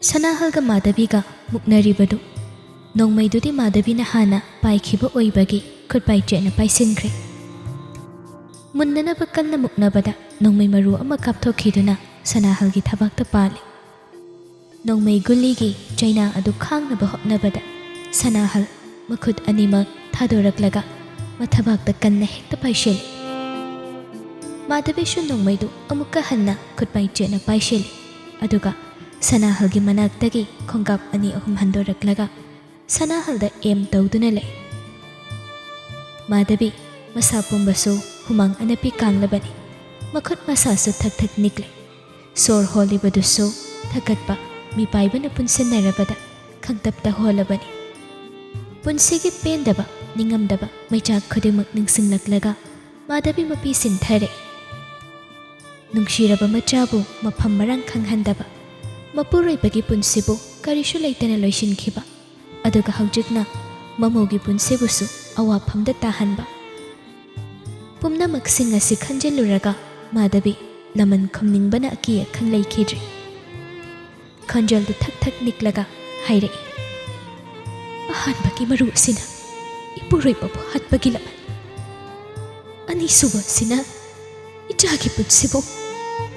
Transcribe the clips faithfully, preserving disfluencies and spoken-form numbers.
ꯁꯅꯥꯍꯜꯒ ꯃꯥꯙꯕꯤꯒ ꯃꯨꯛꯅꯔꯤꯕꯗꯨ ꯅꯣꯡꯃꯩꯗꯨꯗꯤ ꯃꯥꯙꯕꯤꯅ ꯍꯥꯟꯅ ꯄꯥꯏꯈꯤꯕ ꯑꯣꯏꯕꯒꯤ ꯈꯨꯠꯄꯥꯏ ꯆꯦꯠꯅ ꯄꯥꯏꯁꯤꯟꯈ꯭ꯔꯦ꯫ ꯃꯨꯟꯅꯅꯕ ꯀꯟꯅ ꯃꯨꯛꯅꯕꯗ ꯅꯣꯡꯃꯩ ꯃꯔꯨ ꯑꯃ ꯀꯥꯞꯊꯣꯛꯈꯤꯗꯨꯅ ꯁꯅꯥꯍꯜꯒꯤ ꯊꯕꯥꯛꯇ ꯄꯥꯜꯂꯤ꯫ ꯅꯣꯡꯃꯩ ꯒꯨꯂꯤꯒꯤ ꯆꯩꯅꯥ ꯑꯗꯨ ꯈꯥꯡꯅꯕ ꯍꯣꯠꯅꯕꯗ ꯁꯅꯥꯍꯜ ꯃꯈꯨꯠ ꯑꯅꯤꯃꯛ ꯊꯥꯗꯣꯔꯛꯂꯒ ꯃꯊꯕꯥꯛꯇ ꯀꯟꯅ ꯍꯦꯛꯇ ꯄꯥꯏꯁꯤꯜꯂꯤ꯫ ꯃꯥꯙꯕꯤꯁꯨ ꯅꯣꯡꯃꯩꯗꯨ ꯑꯃꯨꯛꯀ ꯍꯟꯅ ꯈꯨꯠꯄꯥꯏ ꯆꯦꯠꯅ ꯄꯥꯏꯁꯤꯜꯂꯤ꯫ ꯑꯗꯨꯒ ꯁꯅꯥꯍꯜꯒꯤ ꯃꯅꯥꯛꯇꯒꯤ ꯈꯣꯡꯀꯥꯞ ꯑꯅꯤ ꯑꯍꯨꯝ ꯍꯟꯗꯣꯔꯛꯂꯒ ꯁꯅꯥꯍꯜꯗ ꯑꯦꯝ ꯇꯧꯗꯨꯅ ꯂꯩ꯫ ꯃꯥꯙꯕꯤ ꯃꯁꯥ ꯄꯨꯝꯕꯁꯨ ꯍꯨꯃꯥꯡ ꯑꯅꯞꯄꯤ ꯀꯥꯡꯂꯕꯅꯤ꯫ ꯃꯈꯨꯠ ꯃꯁꯥꯁꯨ ꯊꯛ ꯊꯛ ꯅꯤꯛꯂꯦ꯫ ꯁꯣꯔ ꯍꯣꯜꯂꯤꯕꯗꯨꯁꯨ ꯊꯛꯀꯠꯄ ꯃꯤꯄꯥꯏꯕꯅ ꯄꯨꯟꯁꯤꯟꯅꯔꯕꯗ ꯈꯪꯇꯞꯇ ꯍꯣꯜꯂꯕꯅꯤ꯫ ꯄꯨꯟꯁꯤꯒꯤ ꯄꯦꯟꯗꯕ, ꯅꯤꯡꯉꯝꯗꯕ ꯃꯩꯆꯥꯛ ꯈꯨꯗꯤꯡꯃꯛ ꯅꯤꯡꯁꯤꯡꯂꯛꯂꯒ ꯃꯥꯙꯕꯤ ꯃꯄꯤ ꯁꯤꯟꯊꯔꯦ꯫ ꯅꯨꯡꯁꯤꯔꯕ ꯃꯆꯥꯕꯨ ꯃꯐꯝ ꯃꯔꯥꯡ ꯈꯪꯍꯟꯗꯕ, ꯃꯄꯨꯔꯣꯏꯕꯒꯤ ꯄꯨꯟꯁꯤꯕꯨ ꯀꯔꯤꯁꯨ ꯂꯩꯇꯅ ꯂꯣꯏꯁꯤꯟꯈꯤꯕ, ꯑꯗꯨꯒ ꯍꯧꯖꯤꯛꯅ ꯃꯃꯧꯒꯤ ꯄꯨꯟꯁꯤꯕꯨꯁꯨ ꯑꯋꯥꯐꯝꯗ ꯇꯥꯍꯟꯕ꯫ ꯄꯨꯝꯅꯃꯛꯁꯤꯡ ꯑꯁꯤ ꯈꯟꯖꯤꯜꯂꯨꯔꯒ ꯃꯥꯙꯕꯤ ꯂꯃꯟ ꯈꯨꯝꯅꯤꯡꯕꯅ ꯑꯀꯤ ꯑꯈꯪ ꯂꯩꯈꯤꯗ꯭ꯔꯦ꯫ ꯈꯣꯟꯖꯦꯜꯗꯨ ꯊꯛ ꯊꯛ ꯅꯤꯛꯂꯒ ꯍꯥꯏꯔꯛꯏ, "ꯑꯍꯥꯟꯕꯒꯤ ꯃꯔꯨ ꯑꯁꯤꯅ ꯏꯄꯨꯔꯣꯏꯕꯕꯨ ꯍꯥꯠꯄꯒꯤ ꯂꯃꯟ, ꯑꯅꯤꯁꯨꯕ ꯑꯁꯤꯅ ꯏꯆꯥꯒꯤ ꯄꯨꯟꯁꯤꯕꯨ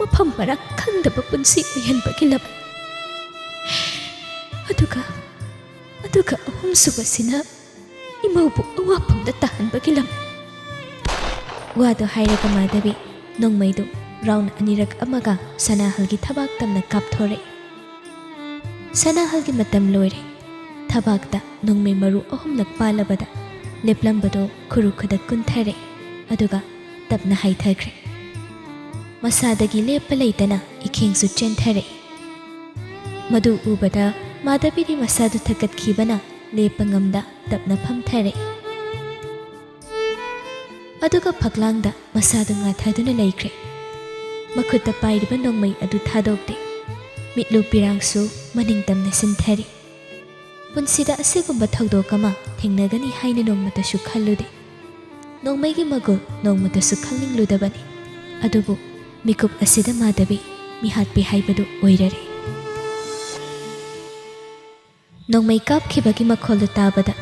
ꯃꯐꯝ ꯃꯔꯥꯡ ꯈꯪꯗꯕ ꯄꯨꯟꯁꯤ ꯑꯣꯏꯍꯟꯕꯒꯤ ꯂꯃꯟ, ꯑꯗꯨꯒ ꯑꯗꯨꯒ ꯑꯍꯨꯝꯁꯨꯕꯁꯤꯅ ꯏꯃꯧꯕꯨ ꯑꯋꯥꯐꯝꯗ ꯇꯥꯍꯟꯕꯒꯤ ꯂꯝ꯫" ꯋꯥꯗꯨ ꯍꯥꯏꯔꯒ ꯃꯥꯙꯕꯤ ꯅꯣꯡꯃꯩꯗꯨ ꯔꯥꯎꯟ ꯑꯅꯤꯔꯛ ꯑꯃꯒ ꯁꯅꯥꯍꯜꯒꯤ ꯊꯕꯥꯛ ꯇꯝꯅ ꯀꯥꯞꯊꯣꯔꯛꯏ꯫ ꯁꯅꯥꯍꯜꯒꯤ ꯃꯇꯝ ꯂꯣꯏꯔꯦ꯫ ꯊꯕꯥꯛꯇ ꯅꯣꯡꯃꯩ ꯃꯔꯨ ꯑꯍꯨꯝꯂꯛ ꯄꯥꯜꯂꯕꯗ ꯂꯦꯞꯂꯝꯕꯗꯨ ꯈꯨꯔꯨ ꯈꯨꯗꯛ ꯀꯨꯟꯊꯔꯛꯏ, ꯑꯗꯨꯒ ꯇꯞꯅ ꯍꯥꯏꯊꯈ꯭ꯔꯦ꯫ ꯃꯁꯥꯗꯒꯤ ꯂꯦꯞꯄ ꯂꯩꯇꯅ ꯏꯈꯦꯡꯁꯨ ꯆꯦꯟꯊꯔꯛꯏ꯫ ꯃꯗꯨ ꯎꯕꯗ ꯃꯥꯙꯕꯤꯗꯤ ꯃꯁꯥꯗꯨ ꯊꯛꯀꯠꯈꯤꯕꯅ ꯂꯦꯞꯄ ꯉꯝꯗ ꯇꯞꯅ ꯐꯝꯊꯔꯛꯏ꯫ ꯑꯗꯨꯒ ꯐꯛꯂꯥꯡꯗ ꯃꯁꯥꯗꯨ ꯉꯥꯊꯗꯨꯅ ꯂꯩꯈ꯭ꯔꯦ꯫ ꯃꯈꯨꯠꯇ ꯄꯥꯏꯔꯤꯕ ꯅꯣꯡꯃꯩ ꯑꯗꯨ ꯊꯥꯗꯣꯛꯇꯦ꯫ ꯃꯤꯠꯂꯨ ꯄꯤꯔꯥꯡꯁꯨ ꯃꯅꯤꯡ ꯇꯝꯅ ꯁꯤꯟꯊꯔꯤ꯫ ꯄꯨꯟꯁꯤꯗ ꯑꯁꯤꯒꯨꯝꯕ ꯊꯧꯗꯣꯛ ꯑꯃ ꯊꯦꯡꯅꯒꯅꯤ ꯍꯥꯏꯅ ꯅꯣꯡꯃꯇꯁꯨ ꯈꯜꯂꯨꯗꯦ꯫ ꯅꯣꯡꯃꯩꯒꯤ ꯃꯒꯨꯜ ꯅꯣꯡꯃꯇꯁꯨ ꯈꯪꯅꯤꯡꯂꯨꯗꯕꯅꯤ꯫ ꯑꯗꯨꯕꯨ ꯃꯤꯀꯨꯞ ꯑꯁꯤꯗ ꯃꯥꯙꯕꯤ ꯃꯤꯍꯥꯠꯄꯤ ꯍꯥꯏꯕꯗꯨ ꯑꯣꯏꯔꯔꯦ꯫ ꯅꯣꯡꯃꯩ ꯀꯥꯞꯈꯤꯕꯒꯤ ꯃꯈꯣꯜꯗꯨ ꯇꯥꯕꯗ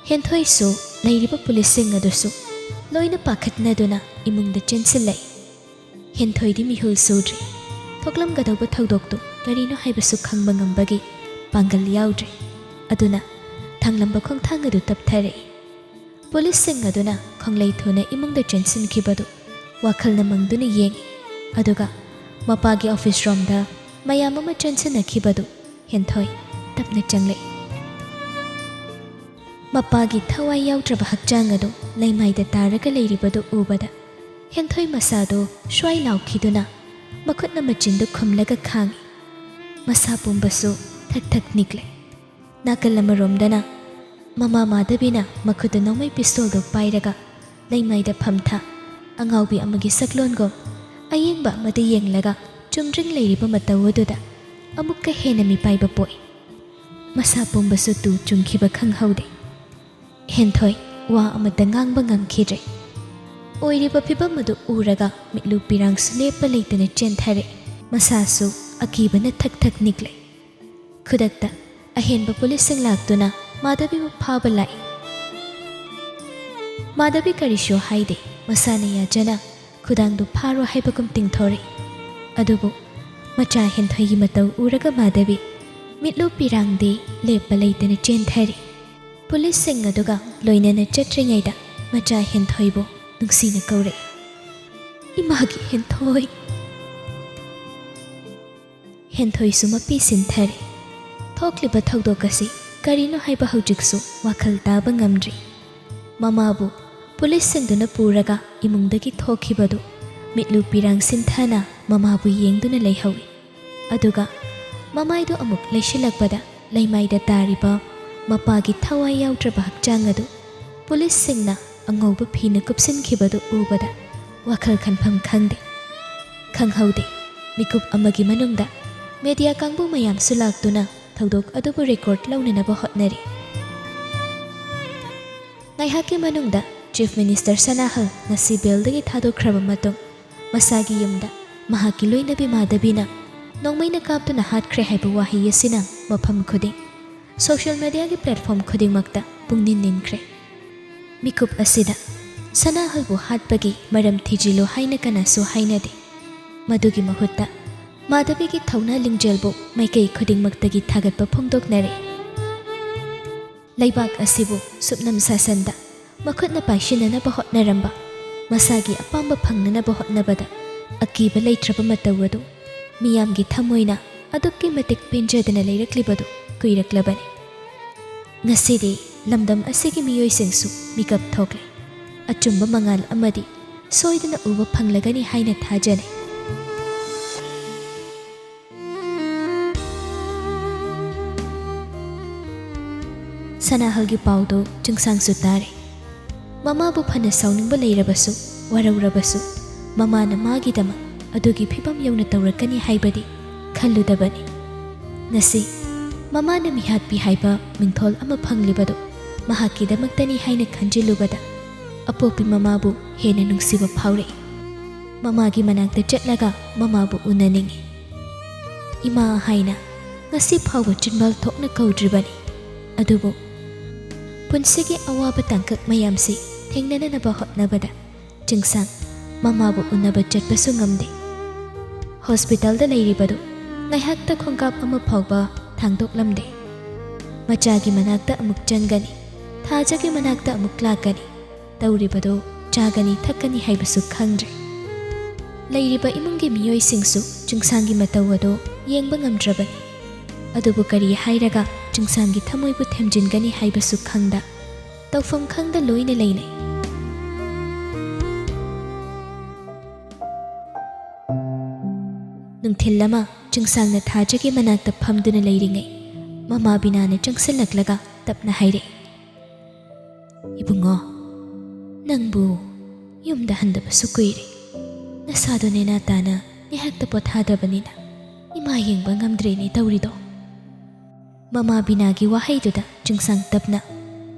ꯍꯦꯟꯊꯣꯏꯁꯨ ꯂꯩꯔꯤꯕ ꯄꯨꯂꯤꯁꯁꯤꯡ ꯑꯗꯨꯁꯨ ꯂꯣꯏꯅ ꯄꯥꯈꯠꯅꯗꯨꯅ ꯏꯃꯨꯡꯗ ꯆꯦꯟꯁꯤꯜꯂꯛꯏ꯫ ꯍꯦꯟꯊꯣꯏꯗꯤ ꯃꯤꯍꯨꯜ ꯁꯨꯗ꯭ꯔꯤ꯫ ꯊꯣꯛꯂꯝꯒꯗꯧꯕ ꯊꯧꯗꯣꯛꯇꯨ ꯀꯔꯤꯅꯣ ꯍꯥꯏꯕꯁꯨ ꯈꯪꯕ ꯉꯝꯕꯒꯤ ꯄꯥꯡꯒꯜ ꯌꯥꯎꯗ꯭ꯔꯤ꯫ ꯑꯗꯨꯅ ꯊꯥꯡꯂꯝꯕ ꯈꯣꯡꯊꯥꯡ ꯑꯗꯨ ꯇꯞꯊꯔꯛꯏ꯫ ꯄꯨꯂꯤꯁꯁꯤꯡ ꯑꯗꯨꯅ ꯈꯣꯡꯂꯩ ꯊꯨꯅ ꯏꯃꯨꯡꯗ ꯆꯦꯟꯁꯤꯟꯈꯤꯕꯗꯨ ꯋꯥꯈꯜꯅ ꯃꯪꯗꯨꯅ ꯌꯦꯡꯏ꯫ ꯑꯗꯨꯒ ꯃꯄꯥꯒꯤ ꯑꯣꯐꯤꯁ ꯔꯣꯝꯗ ꯃꯌꯥꯝ ꯑꯃ ꯆꯦꯟꯁꯤꯟꯅꯈꯤꯕꯗꯨ ꯍꯦꯟꯊꯣꯏ ꯇꯞꯅ ꯆꯪꯂꯛꯏ꯫ ꯃꯄꯥꯒꯤ ꯊꯋꯥꯏ ꯌꯥꯎꯗ꯭ꯔꯕ ꯍꯛꯆꯥꯡ ꯑꯗꯨ ꯂꯩꯃꯥꯏꯗ ꯇꯥꯔꯒ ꯂꯩꯔꯤꯕꯗꯨ ꯎꯕꯗ ꯍꯦꯟꯊꯣꯏ ꯃꯁꯥꯗꯨ ꯁ꯭ꯋꯥꯏ ꯂꯥꯎꯈꯤꯗꯨꯅ ꯃꯈꯨꯠꯅ ꯃꯆꯤꯟꯗꯨ ꯈꯨꯝꯂꯒ ꯈꯥꯡꯏ꯫ ꯃꯁꯥ ꯄꯨꯝꯕꯁꯨ ꯊꯛ ꯊꯛ ꯅꯤꯛꯂꯦ꯫ ꯅꯥꯀꯜ ꯑꯃꯔꯣꯝꯗꯅ ꯃꯃꯥ ꯃꯥꯙꯕꯤꯅ ꯃꯈꯨꯠꯇ ꯅꯣꯡꯃꯩ ꯄꯤꯁꯇꯣꯜꯗꯨ ꯄꯥꯏꯔꯒ ꯂꯩꯃꯥꯏꯗ ꯐꯝꯊ ꯑꯉꯥꯎꯕꯤ ꯑꯃꯒꯤ ꯁꯛꯂꯣꯟꯒꯨꯝ ꯑꯌꯦꯡꯕ ꯑꯃꯗ ꯌꯦꯡꯂꯒ ꯆꯨꯝꯗ꯭ꯔꯤꯡ ꯂꯩꯔꯤꯕ ꯃꯇꯧ ꯑꯗꯨꯗ ꯑꯃꯨꯛꯀ ꯍꯦꯟꯅ ꯃꯤꯄꯥꯏꯕ ꯄꯣꯛꯏ꯫ ꯃꯁꯥ ꯄꯨꯝꯕꯁꯨ ꯇꯨ ꯆꯨꯡꯈꯤꯕ ꯈꯪꯍꯧꯗꯦ꯫ ꯍꯦꯟꯊꯣꯏ ꯋꯥ ꯑꯃꯠꯇ ꯉꯥꯡꯕ ꯉꯝꯈꯤꯗ꯭ꯔꯦ꯫ ꯑꯣꯏꯔꯤꯕ ꯐꯤꯕꯝ ꯑꯗꯨ ꯎꯔꯒ ꯃꯤꯠꯂꯨ ꯄꯤꯔꯥꯡꯁꯨ ꯂꯦꯞꯄ ꯂꯩꯇꯅ ꯆꯦꯟꯊꯔꯛꯏ꯫ ꯃꯁꯥꯁꯨ ꯑꯀꯤꯕꯅ ꯊꯛ ꯊꯛ ꯅꯤꯛꯂꯦ꯫ ꯈꯨꯗꯛꯇ ꯑꯍꯦꯟꯕ ꯄꯨꯂꯤꯁꯁꯤꯡ ꯂꯥꯛꯇꯨꯅ ꯃꯥꯙꯕꯤꯕꯨ ꯐꯥꯕ ꯂꯥꯛꯏ꯫ ꯃꯥꯙꯕꯤ ꯀꯔꯤꯁꯨ ꯍꯥꯏꯗꯦ꯫ ꯃꯁꯥꯅ ꯌꯥꯖꯅ ꯈꯨꯗꯥꯡꯗꯨ ꯐꯥꯔꯣ ꯍꯥꯏꯕꯒꯨꯝ ꯇꯤꯡꯊꯣꯔꯛꯏ꯫ ꯑꯗꯨꯕꯨ ꯃꯆꯥ ꯍꯦꯟꯊꯣꯏꯒꯤ ꯃꯇꯧ ꯎꯔꯒ ꯃꯥꯙꯕꯤ ꯃꯤꯠꯂꯨ ꯄꯤꯔꯥꯡꯗꯤ ꯂꯦꯞꯄ ꯂꯩꯇꯅ ꯆꯦꯟꯊꯔꯤ꯫ ꯄꯨꯂꯤꯁꯁꯤꯡ ꯑꯗꯨꯒ ꯂꯣꯏꯅꯅ ꯆꯠꯇ꯭ꯔꯤꯉꯩꯗ ꯃꯆꯥ ꯍꯦꯟꯊꯣꯏꯕꯨ ꯅꯨꯡꯁꯤꯅ ꯀꯧꯔꯛꯏ꯫ "ꯏꯃꯥꯒꯤ ꯍꯦꯟꯊꯣꯏ!" ꯍꯦꯟꯊꯣꯏꯁꯨ ꯃꯄꯤ ꯁꯤꯟꯊꯔꯦ꯫ ꯊꯣꯛꯂꯤꯕ ꯊꯧꯗꯣꯛ ꯑꯁꯤ ꯀꯔꯤꯅꯣ ꯍꯥꯏꯕ ꯍꯧꯖꯤꯛꯁꯨ ꯋꯥꯈꯜ ꯇꯥꯕ ꯉꯝꯗ꯭ꯔꯤ꯫ ꯃꯃꯥꯕꯨ ꯄꯨꯂꯤꯁꯁꯤꯡꯗꯨꯅ ꯄꯨꯔꯒ ꯏꯃꯨꯡꯗꯒꯤ ꯊꯣꯛꯈꯤꯕꯗꯨ ꯃꯤꯠꯂꯨ ꯄꯤꯔꯥꯡ ꯁꯤꯟꯊꯅ ꯃꯃꯥꯕꯨ ꯌꯦꯡꯗꯨꯅ ꯂꯩꯍꯧꯏ꯫ ꯑꯗꯨꯒ ꯃꯃꯥꯏꯗꯨ ꯑꯃꯨꯛ ꯂꯩꯁꯤꯜꯂꯛꯄꯗ ꯂꯩꯃꯥꯏꯗ ꯇꯥꯔꯤꯕ ꯃꯄꯥꯒꯤ ꯊꯋꯥꯏ ꯌꯥꯎꯗ꯭ꯔꯕ ꯍꯛꯆꯥꯡ ꯑꯗꯨ ꯄꯨꯂꯤꯁꯁꯤꯡꯅ ꯑꯉꯧꯕ ꯐꯤꯅ ꯀꯨꯞꯁꯤꯟꯈꯤꯕꯗꯨ ꯎꯕꯗ ꯋꯥꯈꯜ ꯈꯟꯐꯝ ꯈꯪꯗꯦ꯫ ꯈꯪꯍꯧꯗꯦ, ꯃꯤꯀꯨꯞ ꯑꯃꯒꯤ ꯃꯅꯨꯡꯗ ꯃꯦꯗꯤꯌꯥ ꯀꯥꯡꯕꯨ ꯃꯌꯥꯝꯁꯨ ꯂꯥꯛꯇꯨꯅ ꯊꯧꯗꯣꯛ ꯑꯗꯨꯕꯨ ꯔꯦꯀꯣꯔꯗ ꯂꯧꯅꯅꯕ ꯍꯣꯠꯅꯔꯤ꯫ ꯉꯥꯏꯍꯥꯛꯀꯤ ꯃꯅꯨꯡꯗ ꯆꯤꯐ ꯃꯤꯅꯤꯁꯇꯔ ꯁꯅꯥꯍꯜ ꯉꯁꯤ ꯕꯦꯜꯗꯒꯤ ꯊꯥꯗꯣꯛꯈ꯭ꯔꯕ ꯃꯇꯨꯡ ꯃꯁꯥꯒꯤ ꯌꯨꯝꯗ ꯃꯍꯥꯛꯀꯤ ꯂꯣꯏꯅꯕꯤ ꯃꯥꯙꯕꯤꯅ ꯅꯣꯡꯃꯩꯅ ꯀꯥꯞꯇꯨꯅ ꯍꯥꯠꯈ꯭ꯔꯦ ꯍꯥꯏꯕ ꯋꯥꯍꯩ ꯑꯁꯤꯅ ꯃꯐꯝ ꯈꯨꯗꯤꯡ ꯁꯣꯁꯤꯌꯦꯜ ꯃꯦꯗꯤꯌꯥꯒꯤ ꯄ꯭ꯂꯦꯠꯐꯣꯔꯝ ꯈꯨꯗꯤꯡꯃꯛꯇ ꯄꯨꯡꯅꯤꯟ ꯅꯤꯟꯈ꯭ꯔꯦ꯫ ꯃꯤꯀꯨꯞ ꯑꯁꯤꯗ ꯁꯅꯥꯍꯜꯕꯨ ꯍꯥꯠꯄꯒꯤ ꯃꯔꯝ ꯊꯤꯖꯤꯜꯂꯨ ꯍꯥꯏꯅ ꯀꯅꯥꯁꯨ ꯍꯥꯏꯅꯗꯦ꯫ ꯃꯗꯨꯒꯤ ꯃꯍꯨꯠꯇ ꯃꯥꯙꯕꯤꯒꯤ ꯊꯧꯅꯥ ꯂꯤꯡꯖꯦꯜꯕꯨ ꯃꯥꯏꯀꯩ ꯈꯨꯗꯤꯡꯃꯛꯇꯒꯤ ꯊꯥꯒꯠꯄ ꯐꯣꯡꯗꯣꯛꯅꯔꯦ꯫ ꯂꯩꯕꯥꯛ ꯑꯁꯤꯕꯨ ꯁꯨꯞꯅꯝ ꯁꯥꯁꯟꯗ ꯃꯈꯨꯠꯅ ꯄꯥꯏꯁꯤꯟꯅꯅꯕ ꯍꯣꯠꯅꯔꯝꯕ, ꯃꯁꯥꯒꯤ ꯑꯄꯥꯝꯕ ꯐꯪꯅꯅꯕ ꯍꯣꯠꯅꯕꯗ ꯑꯀꯤꯕ ꯂꯩꯇ꯭ꯔꯕ ꯃꯇꯧ ꯑꯗꯨ ꯃꯤꯌꯥꯝꯒꯤ ꯊꯃꯣꯏꯅ ꯑꯗꯨꯛꯀꯤ ꯃꯇꯤꯛ ꯄꯦꯟꯖꯗꯅ ꯂꯩꯔꯛꯂꯤꯕꯗꯨ ꯀꯨꯏꯔꯛꯂꯕꯅꯤ꯫ ꯉꯁꯤꯗꯤ ꯂꯝꯗꯝ ꯑꯁꯤꯒꯤ ꯃꯤꯑꯣꯏꯁꯤꯡꯁꯨ ꯃꯤꯀꯞ ꯊꯣꯛꯂꯦ꯫ ꯑꯆꯨꯝꯕ ꯃꯉꯥꯜ ꯑꯃꯗꯤ ꯁꯣꯏꯗꯅ ꯎꯕ ꯐꯪꯂꯒꯅꯤ ꯍꯥꯏꯅ ꯊꯥꯖꯅꯩ꯫ ꯁꯅꯥꯍꯜꯒꯤ ꯄꯥꯎꯗꯨ ꯆꯤꯡꯁꯥꯡꯁꯨ ꯇꯥꯔꯦ꯫ ꯃꯃꯥꯕꯨ ꯐꯅ ꯁꯥꯎꯅꯤꯡꯕ ꯂꯩꯔꯕꯁꯨ, ꯋꯥꯔꯧꯔꯕꯁꯨ, ꯃꯃꯥꯅ ꯃꯥꯒꯤꯗꯃꯛ ꯑꯗꯨꯒꯤ ꯐꯤꯕꯝ ꯌꯧꯅ ꯇꯧꯔꯛꯀꯅꯤ ꯍꯥꯏꯕꯗꯤ ꯈꯜꯂꯨꯗꯕꯅꯤ꯫ ꯉꯁꯤ ꯃꯃꯥꯅ ꯃꯤꯍꯥꯠꯄꯤ ꯍꯥꯏꯕ ꯃꯤꯡꯊꯣꯜ ꯑꯃ ꯐꯪꯂꯤꯕꯗꯨ ꯃꯍꯥꯛꯀꯤꯗꯃꯛꯇꯅꯤ ꯍꯥꯏꯅ ꯈꯟꯖꯤꯜꯂꯨꯕꯗ ꯑꯄꯣꯛꯄꯤ ꯃꯃꯥꯕꯨ ꯍꯦꯟꯅ ꯅꯨꯡꯁꯤꯕ ꯐꯥꯎꯔꯛꯏ꯫ ꯃꯃꯥꯒꯤ ꯃꯅꯥꯛꯇ ꯆꯠꯂꯒ ꯃꯃꯥꯕꯨ ꯎꯅꯅꯤꯡꯏ꯫ "ꯏꯃꯥ" ꯍꯥꯏꯅ ꯉꯁꯤ ꯐꯥꯎꯕ ꯆꯤꯟꯕꯥꯜ ꯊꯣꯛꯅ ꯀꯧꯗ꯭ꯔꯤꯕꯅꯤ꯫ ꯑꯗꯨꯕꯨ ꯄꯨꯟꯁꯤꯒꯤ ꯑꯋꯥꯕ ꯇꯥꯡꯀꯛ ꯃꯌꯥꯝꯁꯤ ꯊꯦꯡꯅꯅꯅꯕ ꯍꯣꯠꯅꯕꯗ ꯆꯤꯡꯁꯥꯡ ꯃꯃꯥꯕꯨ ꯎꯅꯕ ꯆꯠꯄꯁꯨ ꯉꯝꯗꯦ꯫ ꯍꯣꯁꯄꯤꯇꯥꯜꯗ ꯂꯩꯔꯤꯕꯗꯨ ꯉꯥꯏꯍꯥꯛꯇ ꯈꯣꯡꯀꯥꯞ ꯑꯃ ꯐꯥꯎꯕ ꯊꯥꯡꯗꯣꯛꯂꯝꯗꯦ꯫ ꯃꯆꯥꯒꯤ ꯃꯅꯥꯛꯇ ꯑꯃꯨꯛ ꯆꯪꯒꯅꯤ, ꯊꯥꯖꯒꯤ ꯃꯅꯥꯛꯇ ꯑꯃꯨꯛ ꯂꯥꯛꯀꯅꯤ꯫ ꯇꯧꯔꯤꯕꯗꯨ ꯆꯥꯒꯅꯤ ꯊꯛꯀꯅꯤ ꯍꯥꯏꯕꯁꯨ ꯈꯪꯗ꯭ꯔꯦ꯫ ꯂꯩꯔꯤꯕ ꯏꯃꯨꯡꯒꯤ ꯃꯤꯑꯣꯏꯁꯤꯡꯁꯨ ꯆꯤꯡꯁꯥꯡꯒꯤ ꯃꯇꯧ ꯑꯗꯨ ꯌꯦꯡꯕ ꯉꯝꯗ꯭ꯔꯕꯅꯤ꯫ ꯑꯗꯨꯕꯨ ꯀꯔꯤ ꯍꯥꯏꯔꯒ ꯆꯤꯡꯁꯥꯡꯒꯤ ꯊꯃꯣꯏꯕꯨ ꯊꯦꯝꯖꯤꯟꯒꯅꯤ ꯍꯥꯏꯕꯁꯨ ꯈꯪꯗ, ꯇꯧꯐꯝ ꯈꯪꯗ ꯂꯣꯏꯅ ꯂꯩꯅꯩ꯫ ꯅꯨꯡꯊꯤꯜ ꯑꯃ ꯆꯤꯡꯁꯥꯡꯅ ꯊꯥꯖꯒꯤ ꯃꯅꯥꯛꯇ ꯐꯝꯗꯨꯅ ꯂꯩꯔꯤꯉꯩ, ꯃꯃꯥ ꯕꯤꯅꯥꯅ ꯆꯪꯁꯤꯜꯂꯛꯂꯒ ꯇꯞꯅ ꯍꯥꯏꯔꯛꯏ, "ꯏꯕꯨꯡꯉꯣ, ꯅꯪꯕꯨ ꯌꯨꯝꯗ ꯍꯟꯗꯕꯁꯨ ꯀꯨꯏꯔꯦ꯫ ꯅꯁꯥꯗꯣ ꯅꯦꯅꯥ ꯇꯥꯅ ꯉꯥꯏꯍꯥꯛꯇ ꯄꯣꯊꯥꯗꯕꯅꯤꯅ ꯏꯃꯥ ꯌꯦꯡꯕ ꯉꯝꯗ꯭ꯔꯦꯅꯦ ꯇꯧꯔꯤꯗꯣ?" ꯃꯃꯥ ꯕꯤꯅꯥꯒꯤ ꯋꯥꯍꯩꯗꯨꯗ ꯆꯤꯡꯁꯥꯡ ꯇꯞꯅ,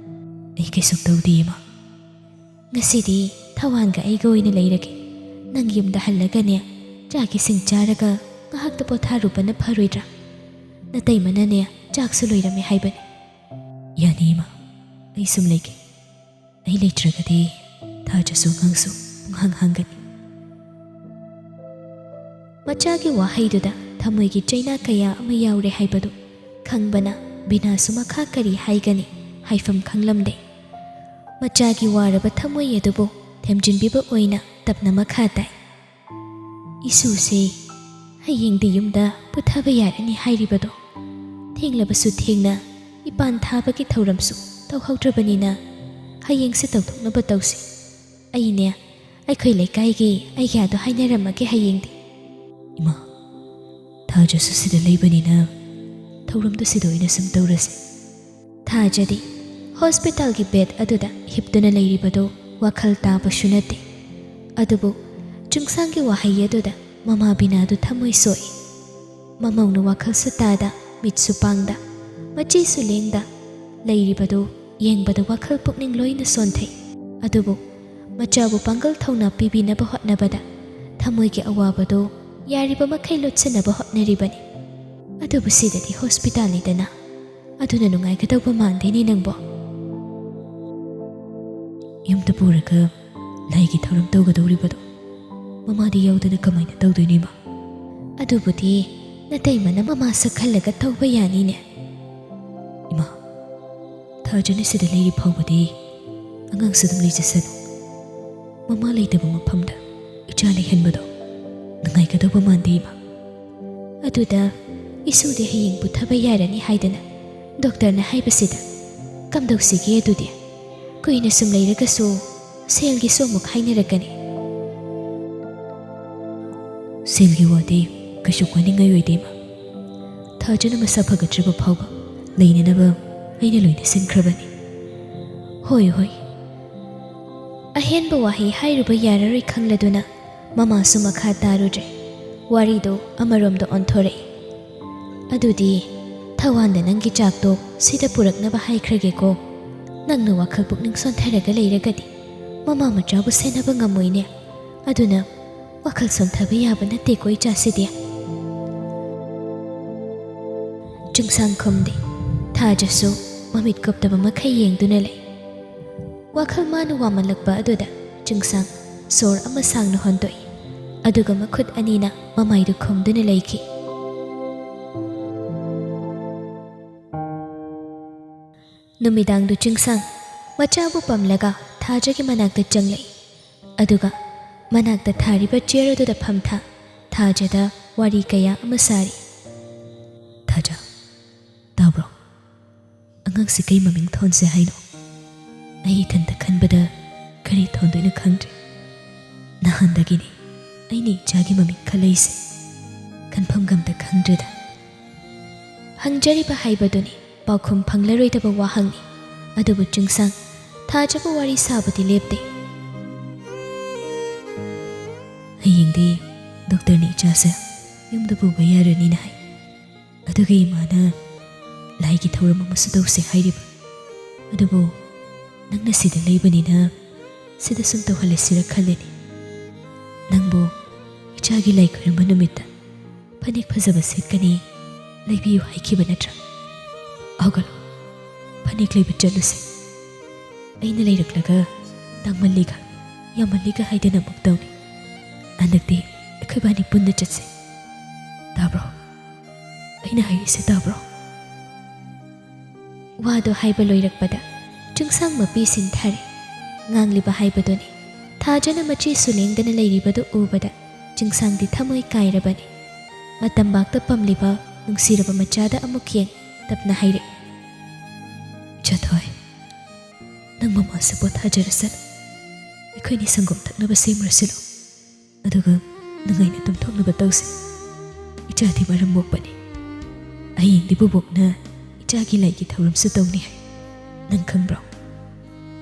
"ꯑꯩ ꯀꯩꯁꯨ ꯇꯧꯗꯦ, ꯏꯃꯥ꯫ ꯉꯁꯤꯗꯤ ꯊꯋꯥꯟꯒ ꯑꯩꯒ ꯑꯣꯏꯅ ꯂꯩꯔꯒꯦ꯫ ꯅꯪ ꯌꯨꯝꯗ ꯍꯜꯂꯒꯅꯦ, ꯆꯥꯛ ꯏꯁꯤꯡ ꯆꯥꯔꯒ ꯉꯥꯏꯍꯥꯛꯇ ꯄꯣꯊꯥꯔꯨꯕꯅ ꯐꯔꯣꯏꯗ꯭ꯔꯥ? ꯅꯇꯩꯃꯅꯅꯦ, ꯆꯥꯛꯁꯨ ꯂꯣꯏꯔꯝꯃꯦ ꯍꯥꯏꯕꯅꯤ꯫ "ꯌꯥꯅꯤ ꯏꯃꯥ, ꯑꯩ ꯁꯨꯝ ꯂꯩꯒꯦ꯫ ꯑꯩ ꯂꯩꯇ꯭ꯔꯒꯗꯤ ꯊꯥꯖꯁꯨ ꯑꯉꯥꯡꯁꯨ ꯄꯨꯡꯍꯥꯡ ꯍꯥꯡꯒꯅꯤ꯫" ꯃꯆꯥꯒꯤ ꯋꯥꯍꯩꯗꯨꯗ ꯊꯃꯣꯏꯒꯤ ꯆꯩꯅꯥ ꯀꯌꯥ ꯑꯃ ꯌꯥꯎꯔꯦ ꯍꯥꯏꯕꯗꯨ ꯈꯪꯕꯅ ꯕꯤꯅꯥꯁꯨ ꯃꯈꯥ ꯀꯔꯤ ꯍꯥꯏꯒꯅꯤ ꯍꯥꯏꯐꯝ ꯈꯪꯂꯝꯗꯦ꯫ ꯃꯆꯥꯒꯤ ꯋꯥꯔꯕ ꯊꯃꯣꯏ ꯑꯗꯨꯕꯨ ꯊꯦꯝꯖꯤꯟꯕꯤꯕ ꯑꯣꯏꯅ ꯇꯞꯅ ꯃꯈꯥ ꯇꯥꯏ꯫ "ꯏꯁꯨꯁꯦ ꯍꯌꯦꯡꯗꯤ ꯌꯨꯝꯗ ꯄꯨꯊꯕ ꯌꯥꯔꯅꯤ ꯍꯥꯏꯔꯤꯕꯗꯣ꯫ ꯊꯦꯡꯂꯕꯁꯨ ꯊꯦꯡꯅ ꯏꯄꯥꯟ ꯊꯥꯕꯒꯤ ꯊꯧꯔꯝꯁꯨ ꯇꯧꯍꯧꯗ꯭ꯔꯕꯅꯤꯅ ꯍꯌꯦꯡꯁꯦ ꯇꯧꯊꯣꯛꯅꯕ ꯇꯧꯁꯤ꯫ ꯑꯩꯅꯦ ꯑꯩꯈꯣꯏ ꯂꯩꯀꯥꯏꯒꯤ ꯑꯩꯒ꯭ꯌꯥꯗꯣ ꯍꯥꯏꯅꯔꯝꯃꯒꯦ ꯍꯌꯦꯡꯗꯤ꯫" "ꯏꯃꯥ, ꯊꯥꯖꯁꯨ ꯁꯤꯗ ꯂꯩꯕꯅꯤꯅ ꯊꯧꯔꯝꯗꯨ ꯁꯤꯗ ꯑꯣꯏꯅ ꯁꯨꯝ ꯇꯧꯔꯁꯤ꯫" ꯊꯥꯖꯗꯤ ꯍꯣꯁꯄꯤꯇꯥꯜꯒꯤ ꯕꯦꯗ ꯑꯗꯨꯗ ꯍꯤꯞꯇꯨꯅ ꯂꯩꯔꯤꯕꯗꯨ ꯋꯥꯈꯜ ꯇꯥꯕꯁꯨ ꯅꯠꯇꯦ꯫ ꯑꯗꯨꯕꯨ ꯆꯨꯡꯁꯥꯡꯒꯤ ꯋꯥꯍꯩ ꯑꯗꯨꯗ ꯃꯃꯥ ꯕꯤꯅꯥꯗꯨ ꯊꯃꯣꯏ ꯁꯣꯛꯏ꯫ ꯃꯃꯧꯅ ꯋꯥꯈꯜꯁꯨ ꯇꯥꯗ, ꯃꯤꯠꯁꯨ ꯄꯥꯡꯗ, ꯃꯆꯤꯁꯨ ꯂꯦꯡꯗ ꯂꯩꯔꯤꯕꯗꯨ ꯌꯦꯡꯕꯗ ꯋꯥꯈꯜ ꯄꯨꯛꯅꯤꯡ ꯂꯣꯏꯅ ꯁꯣꯟꯊꯩ꯫ ꯑꯗꯨꯕꯨ ꯃꯆꯥꯕꯨ ꯄꯥꯡꯒꯜ ꯊꯧꯅꯥ ꯄꯤꯕꯤꯅꯕ ꯍꯣꯠꯅꯕꯗ ꯊꯃꯣꯏꯒꯤ ꯑꯋꯥꯕꯗꯨ ꯌꯥꯔꯤꯕ ꯃꯈꯩ ꯂꯣꯠꯁꯤꯟꯅꯕ ꯍꯣꯠꯅꯔꯤꯕꯅꯤ꯫ ꯑꯗꯨꯕꯨ ꯁꯤꯗꯗꯤ ꯍꯣꯁꯄꯤꯇꯥꯜꯅꯤꯗꯅ, ꯑꯗꯨꯅ ꯅꯨꯡꯉꯥꯏꯒꯗꯧꯕ ꯃꯥꯟꯗꯦꯅꯦ ꯅꯪꯕꯣ꯫ "ꯌꯨꯝꯗ ꯄꯨꯔꯒ ꯂꯥꯏꯒꯤ ꯊꯧꯔꯝ ꯇꯧꯒꯗꯧꯔꯤꯕꯗꯣ ꯃꯃꯥꯗꯤ ꯌꯥꯎꯗꯅ ꯀꯃꯥꯏꯅ ꯇꯧꯗꯣꯏꯅꯣ ꯏꯃꯥ?" "ꯑꯗꯨꯕꯨꯗꯤ ꯅꯇꯩꯃꯅ ꯃꯃꯥ ꯁꯛꯍꯜꯂꯒ ꯇꯧꯕ ꯌꯥꯅꯤꯅꯦ꯫" "ꯏꯃꯥ, ꯊꯥꯖꯅ ꯁꯤꯗ ꯂꯩꯔꯤ ꯐꯥꯎꯕꯗꯤ ꯑꯉꯥꯡꯁꯨ ꯑꯗꯨꯝ ꯂꯩꯖꯁꯅꯨ꯫ ꯃꯃꯥ ꯂꯩꯇꯕ ꯃꯐꯝꯗ ꯏꯆꯥ ꯂꯩꯍꯟꯕꯗꯣ ꯅꯨꯡꯉꯥꯏꯒꯗꯧꯕ ꯃꯥꯟꯗꯦ ꯏꯃꯥ꯫" "ꯑꯗꯨꯗ ꯏꯁꯨꯗꯤ ꯍꯌꯦꯡ ꯄꯨꯊꯕ ꯌꯥꯔꯅꯤ ꯍꯥꯏꯗꯅ ꯗꯣꯛꯇꯔꯅ ꯍꯥꯏꯕꯁꯤꯗ ꯀꯝꯗꯧꯁꯤꯒꯦ? ꯑꯗꯨꯗꯤ ꯀꯨꯏꯅ ꯁꯨꯝ ꯂꯩꯔꯒꯁꯨ ꯁꯦꯜꯒꯤꯁꯨ ꯑꯃꯨꯛ ꯍꯥꯏꯅꯔꯛꯀꯅꯤ꯫" "ꯁꯦꯜꯒꯤ ꯋꯥꯗꯤ ꯀꯩꯁꯨ ꯋꯥꯅꯤꯡꯉꯥꯏ ꯑꯣꯏꯗꯦ ꯏꯃꯥ꯫ ꯊꯥꯖꯅ ꯃꯁꯥ ꯐꯒꯠꯇ꯭ꯔꯤꯕ ꯐꯥꯎꯕ ꯂꯩꯅꯅꯕ ꯑꯩꯅ ꯂꯣꯏꯅ ꯁꯤꯟꯈ꯭ꯔꯕꯅꯤ꯫" "ꯍꯣꯏ, ꯍꯣꯏ꯫" ꯑꯍꯦꯟꯕ ꯋꯥꯍꯩ ꯍꯥꯏꯔꯨꯕ ꯌꯥꯔꯔꯣꯏ ꯈꯪꯂꯗꯨꯅ ꯃꯃꯥꯁꯨ ꯃꯈꯥ ꯇꯥꯔꯨꯗ꯭ꯔꯦ꯫ ꯋꯥꯔꯤꯗꯨ ꯑꯃꯔꯣꯝꯗ ꯑꯣꯟꯊꯣꯔꯛꯏ꯫ "ꯑꯗꯨꯗꯤ ꯊꯋꯥꯟꯗ ꯅꯪꯒꯤ ꯆꯥꯛꯇꯣ ꯁꯤꯗ ꯄꯨꯔꯛꯅꯕ ꯍꯥꯏꯈ꯭ꯔꯒꯦꯀꯣ꯫ ꯅꯪꯅ ꯋꯥꯈꯜ ꯄꯨꯛꯅꯤꯡ ꯁꯣꯟꯊꯔꯒ ꯂꯩꯔꯒꯗꯤ ꯃꯃꯥ ꯃꯆꯥꯕꯨ ꯁꯦꯟꯅꯕ ꯉꯝꯃꯣꯏꯅꯦ꯫ ꯑꯗꯨꯅ ꯋꯥꯈꯜ ꯁꯣꯟꯊꯕ ꯌꯥꯕ ꯅꯠꯇꯦꯀꯣ ꯏꯆꯥꯁꯤꯗꯤ꯫" ꯆꯤꯡꯁꯥꯡ ꯈꯨꯝꯗꯦ꯫ ꯊꯥꯖꯁꯨ ꯃꯃꯤꯠ ꯀꯨꯞꯇꯕ ꯃꯈꯩ ꯌꯦꯡꯗꯨꯅ ꯂꯩ꯫ ꯋꯥꯈꯜ ꯃꯥꯅ ꯋꯥꯃꯜꯂꯛꯄ ꯑꯗꯨꯗ ꯆꯤꯡꯁꯥꯡ ꯁꯣꯔ ꯑꯃ ꯁꯥꯡꯅ ꯍꯣꯟꯗꯣꯛꯏ꯫ ꯑꯗꯨꯒ ꯃꯈꯨꯠ ꯑꯅꯤꯅ ꯃꯃꯥꯏꯗꯨ ꯈꯨꯝꯗꯨꯅ ꯂꯩꯈꯤ꯫ ꯅꯨꯃꯤꯗꯥꯡꯗꯨ ꯆꯤꯡꯁꯥꯡ ꯃꯆꯥꯕꯨ ꯄꯝꯂꯒ ꯊꯥꯖꯒꯤ ꯃꯅꯥꯛꯇ ꯆꯪꯂꯛꯏ꯫ ꯑꯗꯨꯒ ꯃꯅꯥꯛꯇ ꯊꯥꯔꯤꯕ ꯆꯤꯌꯔ ꯑꯗꯨꯗ ꯐꯝꯊ ꯊꯥꯖꯗ ꯋꯥꯔꯤ ꯀꯌꯥ ꯑꯃ ꯁꯥꯔꯤ꯫ "ꯊꯥꯖ, ꯇꯥꯕ꯭ꯔꯣ? ꯑꯉꯥꯡꯁꯤ ꯀꯩ ꯃꯃꯤꯡ ꯊꯣꯟꯁꯦ ꯍꯥꯏꯅꯣ? ꯑꯩ ꯏꯊꯟꯇ ꯈꯟꯕꯗ ꯀꯔꯤ ꯊꯣꯟꯗꯣꯏꯅꯣ ꯈꯪꯗ꯭ꯔꯦ꯫ ꯅꯍꯥꯟꯗꯒꯤꯅꯤ ꯑꯩꯅ ꯏꯆꯥꯒꯤ ꯃꯃꯤꯡ ꯈꯜꯂꯛꯏꯁꯦ꯫ ꯈꯟꯐꯝꯒ ꯑꯝꯇ ꯈꯪꯗ꯭ꯔꯦꯗ꯫" ꯍꯪꯖꯔꯤꯕ ꯍꯥꯏꯕꯗꯨꯅꯤ ꯄꯥꯎꯈꯨꯝ ꯐꯪꯂꯔꯣꯏꯗꯕ ꯋꯥꯍꯪꯅꯤ꯫ ꯑꯗꯨꯕꯨ ꯆꯤꯡꯁꯥꯡ ꯊꯥꯖꯕ ꯋꯥꯔꯤ ꯁꯥꯕꯗꯤ ꯂꯦꯞꯇꯦ꯫ "ꯍꯌꯦꯡꯗꯤ ꯗꯣꯛꯇꯔꯅ ꯏꯆꯥꯁꯦ ꯌꯨꯝꯗ ꯄꯨꯕ ꯌꯥꯔꯅꯤꯅ ꯍꯥꯏ꯫ ꯑꯗꯨꯒ ꯏꯃꯥꯅ ꯂꯥꯏꯒꯤ ꯊꯧꯔꯝ ꯑꯃꯁꯨ ꯇꯧꯁꯦ ꯍꯥꯏꯔꯤꯕ꯫ ꯑꯗꯨꯕꯨ ꯅꯪꯅ ꯁꯤꯗ ꯂꯩꯕꯅꯤꯅ ꯁꯤꯗ ꯁꯨꯝ ꯇꯧꯍꯜꯂꯁꯤꯔ ꯈꯜꯂꯤꯅꯤ꯫ ꯅꯪꯕꯨ ꯏꯆꯥꯒꯤ ꯂꯥꯏ ꯈꯨꯔꯨꯝꯕ ꯅꯨꯃꯤꯠꯇ ꯐꯅꯦꯛ ꯐꯖꯕ ꯁꯦꯠꯀꯅꯤ, ꯂꯩꯕꯤꯌꯨ ꯍꯥꯏꯈꯤꯕ ꯅꯠꯇ꯭ꯔꯥ? ꯍꯧꯒꯠꯂꯣ, ꯐꯅꯦꯛ ꯂꯩꯕ ꯆꯠꯂꯨꯁꯦ꯫ ꯑꯩꯅ ꯂꯩꯔꯛꯂꯒ ꯇꯥꯡꯃꯜꯂꯤꯒ ꯌꯥꯝꯃꯜꯂꯤꯒ ꯍꯥꯏꯗꯅ ꯑꯃꯨꯛ ꯇꯧꯅꯤ꯫ ꯍꯟꯗꯛꯇꯤ ꯑꯩꯈꯣꯏꯕꯥꯅꯤ ꯄꯨꯟꯅ ꯆꯠꯁꯦ꯫ ꯇꯥꯕ꯭ꯔꯣ? ꯑꯩꯅ ꯍꯥꯏꯔꯤꯁꯦ ꯇꯥꯕ꯭ꯔꯣ?" ꯋꯥꯗꯨ ꯍꯥꯏꯕ ꯂꯣꯏꯔꯛꯄꯗ ꯆꯤꯡꯁꯥꯡ ꯃꯄꯤ ꯁꯤꯟꯊꯔꯦ꯫ ꯉꯥꯡꯂꯤꯕ ꯍꯥꯏꯕꯗꯨꯅꯤ꯫ ꯊꯥꯖꯅ ꯃꯆꯦꯁꯨ ꯂꯦꯡꯗꯅ ꯂꯩꯔꯤꯕꯗꯨ ꯎꯕꯗ ꯆꯤꯡꯁꯥꯡꯗꯤ ꯊꯃꯣꯏ ꯀꯥꯏꯔꯕꯅꯤ꯫ ꯃꯇꯝꯕꯥꯛꯇ ꯄꯝꯂꯤꯕ ꯅꯨꯡꯁꯤꯔꯕ ꯃꯆꯥꯗ ꯑꯃꯨꯛ ꯌꯦꯡ ꯇꯞꯅ ꯍꯥꯏꯔꯛꯏ, "ꯏꯆꯥꯊꯣꯏ, ꯅꯪ ꯃꯃꯥꯁꯦ ꯄꯣꯊꯥꯖꯔꯁꯅꯨ꯫ ꯑꯩꯈꯣꯏꯅꯤ ꯁꯪꯒꯣꯝ ꯊꯛꯅꯕ ꯁꯦꯝꯃꯨꯔꯁꯤꯔꯣ? ꯑꯗꯨꯒ ꯅꯨꯡꯉꯥꯏꯅ ꯇꯨꯝꯊꯣꯛꯅꯕ ꯇꯧꯁꯤ꯫ ꯏꯆꯥꯗꯤ ꯃꯔꯝ ꯃꯣꯛꯄꯅꯤ꯫ ꯍꯌꯦꯡꯗꯤ ꯕꯨꯕꯣꯛꯅ ꯏꯆꯥꯒꯤ ꯂꯥꯏꯒꯤ ꯊꯧꯔꯝꯁꯨ ꯇꯧꯅꯤ ꯍꯥꯏ꯫ ꯅꯪ ꯈꯪꯕ꯭ꯔꯣ?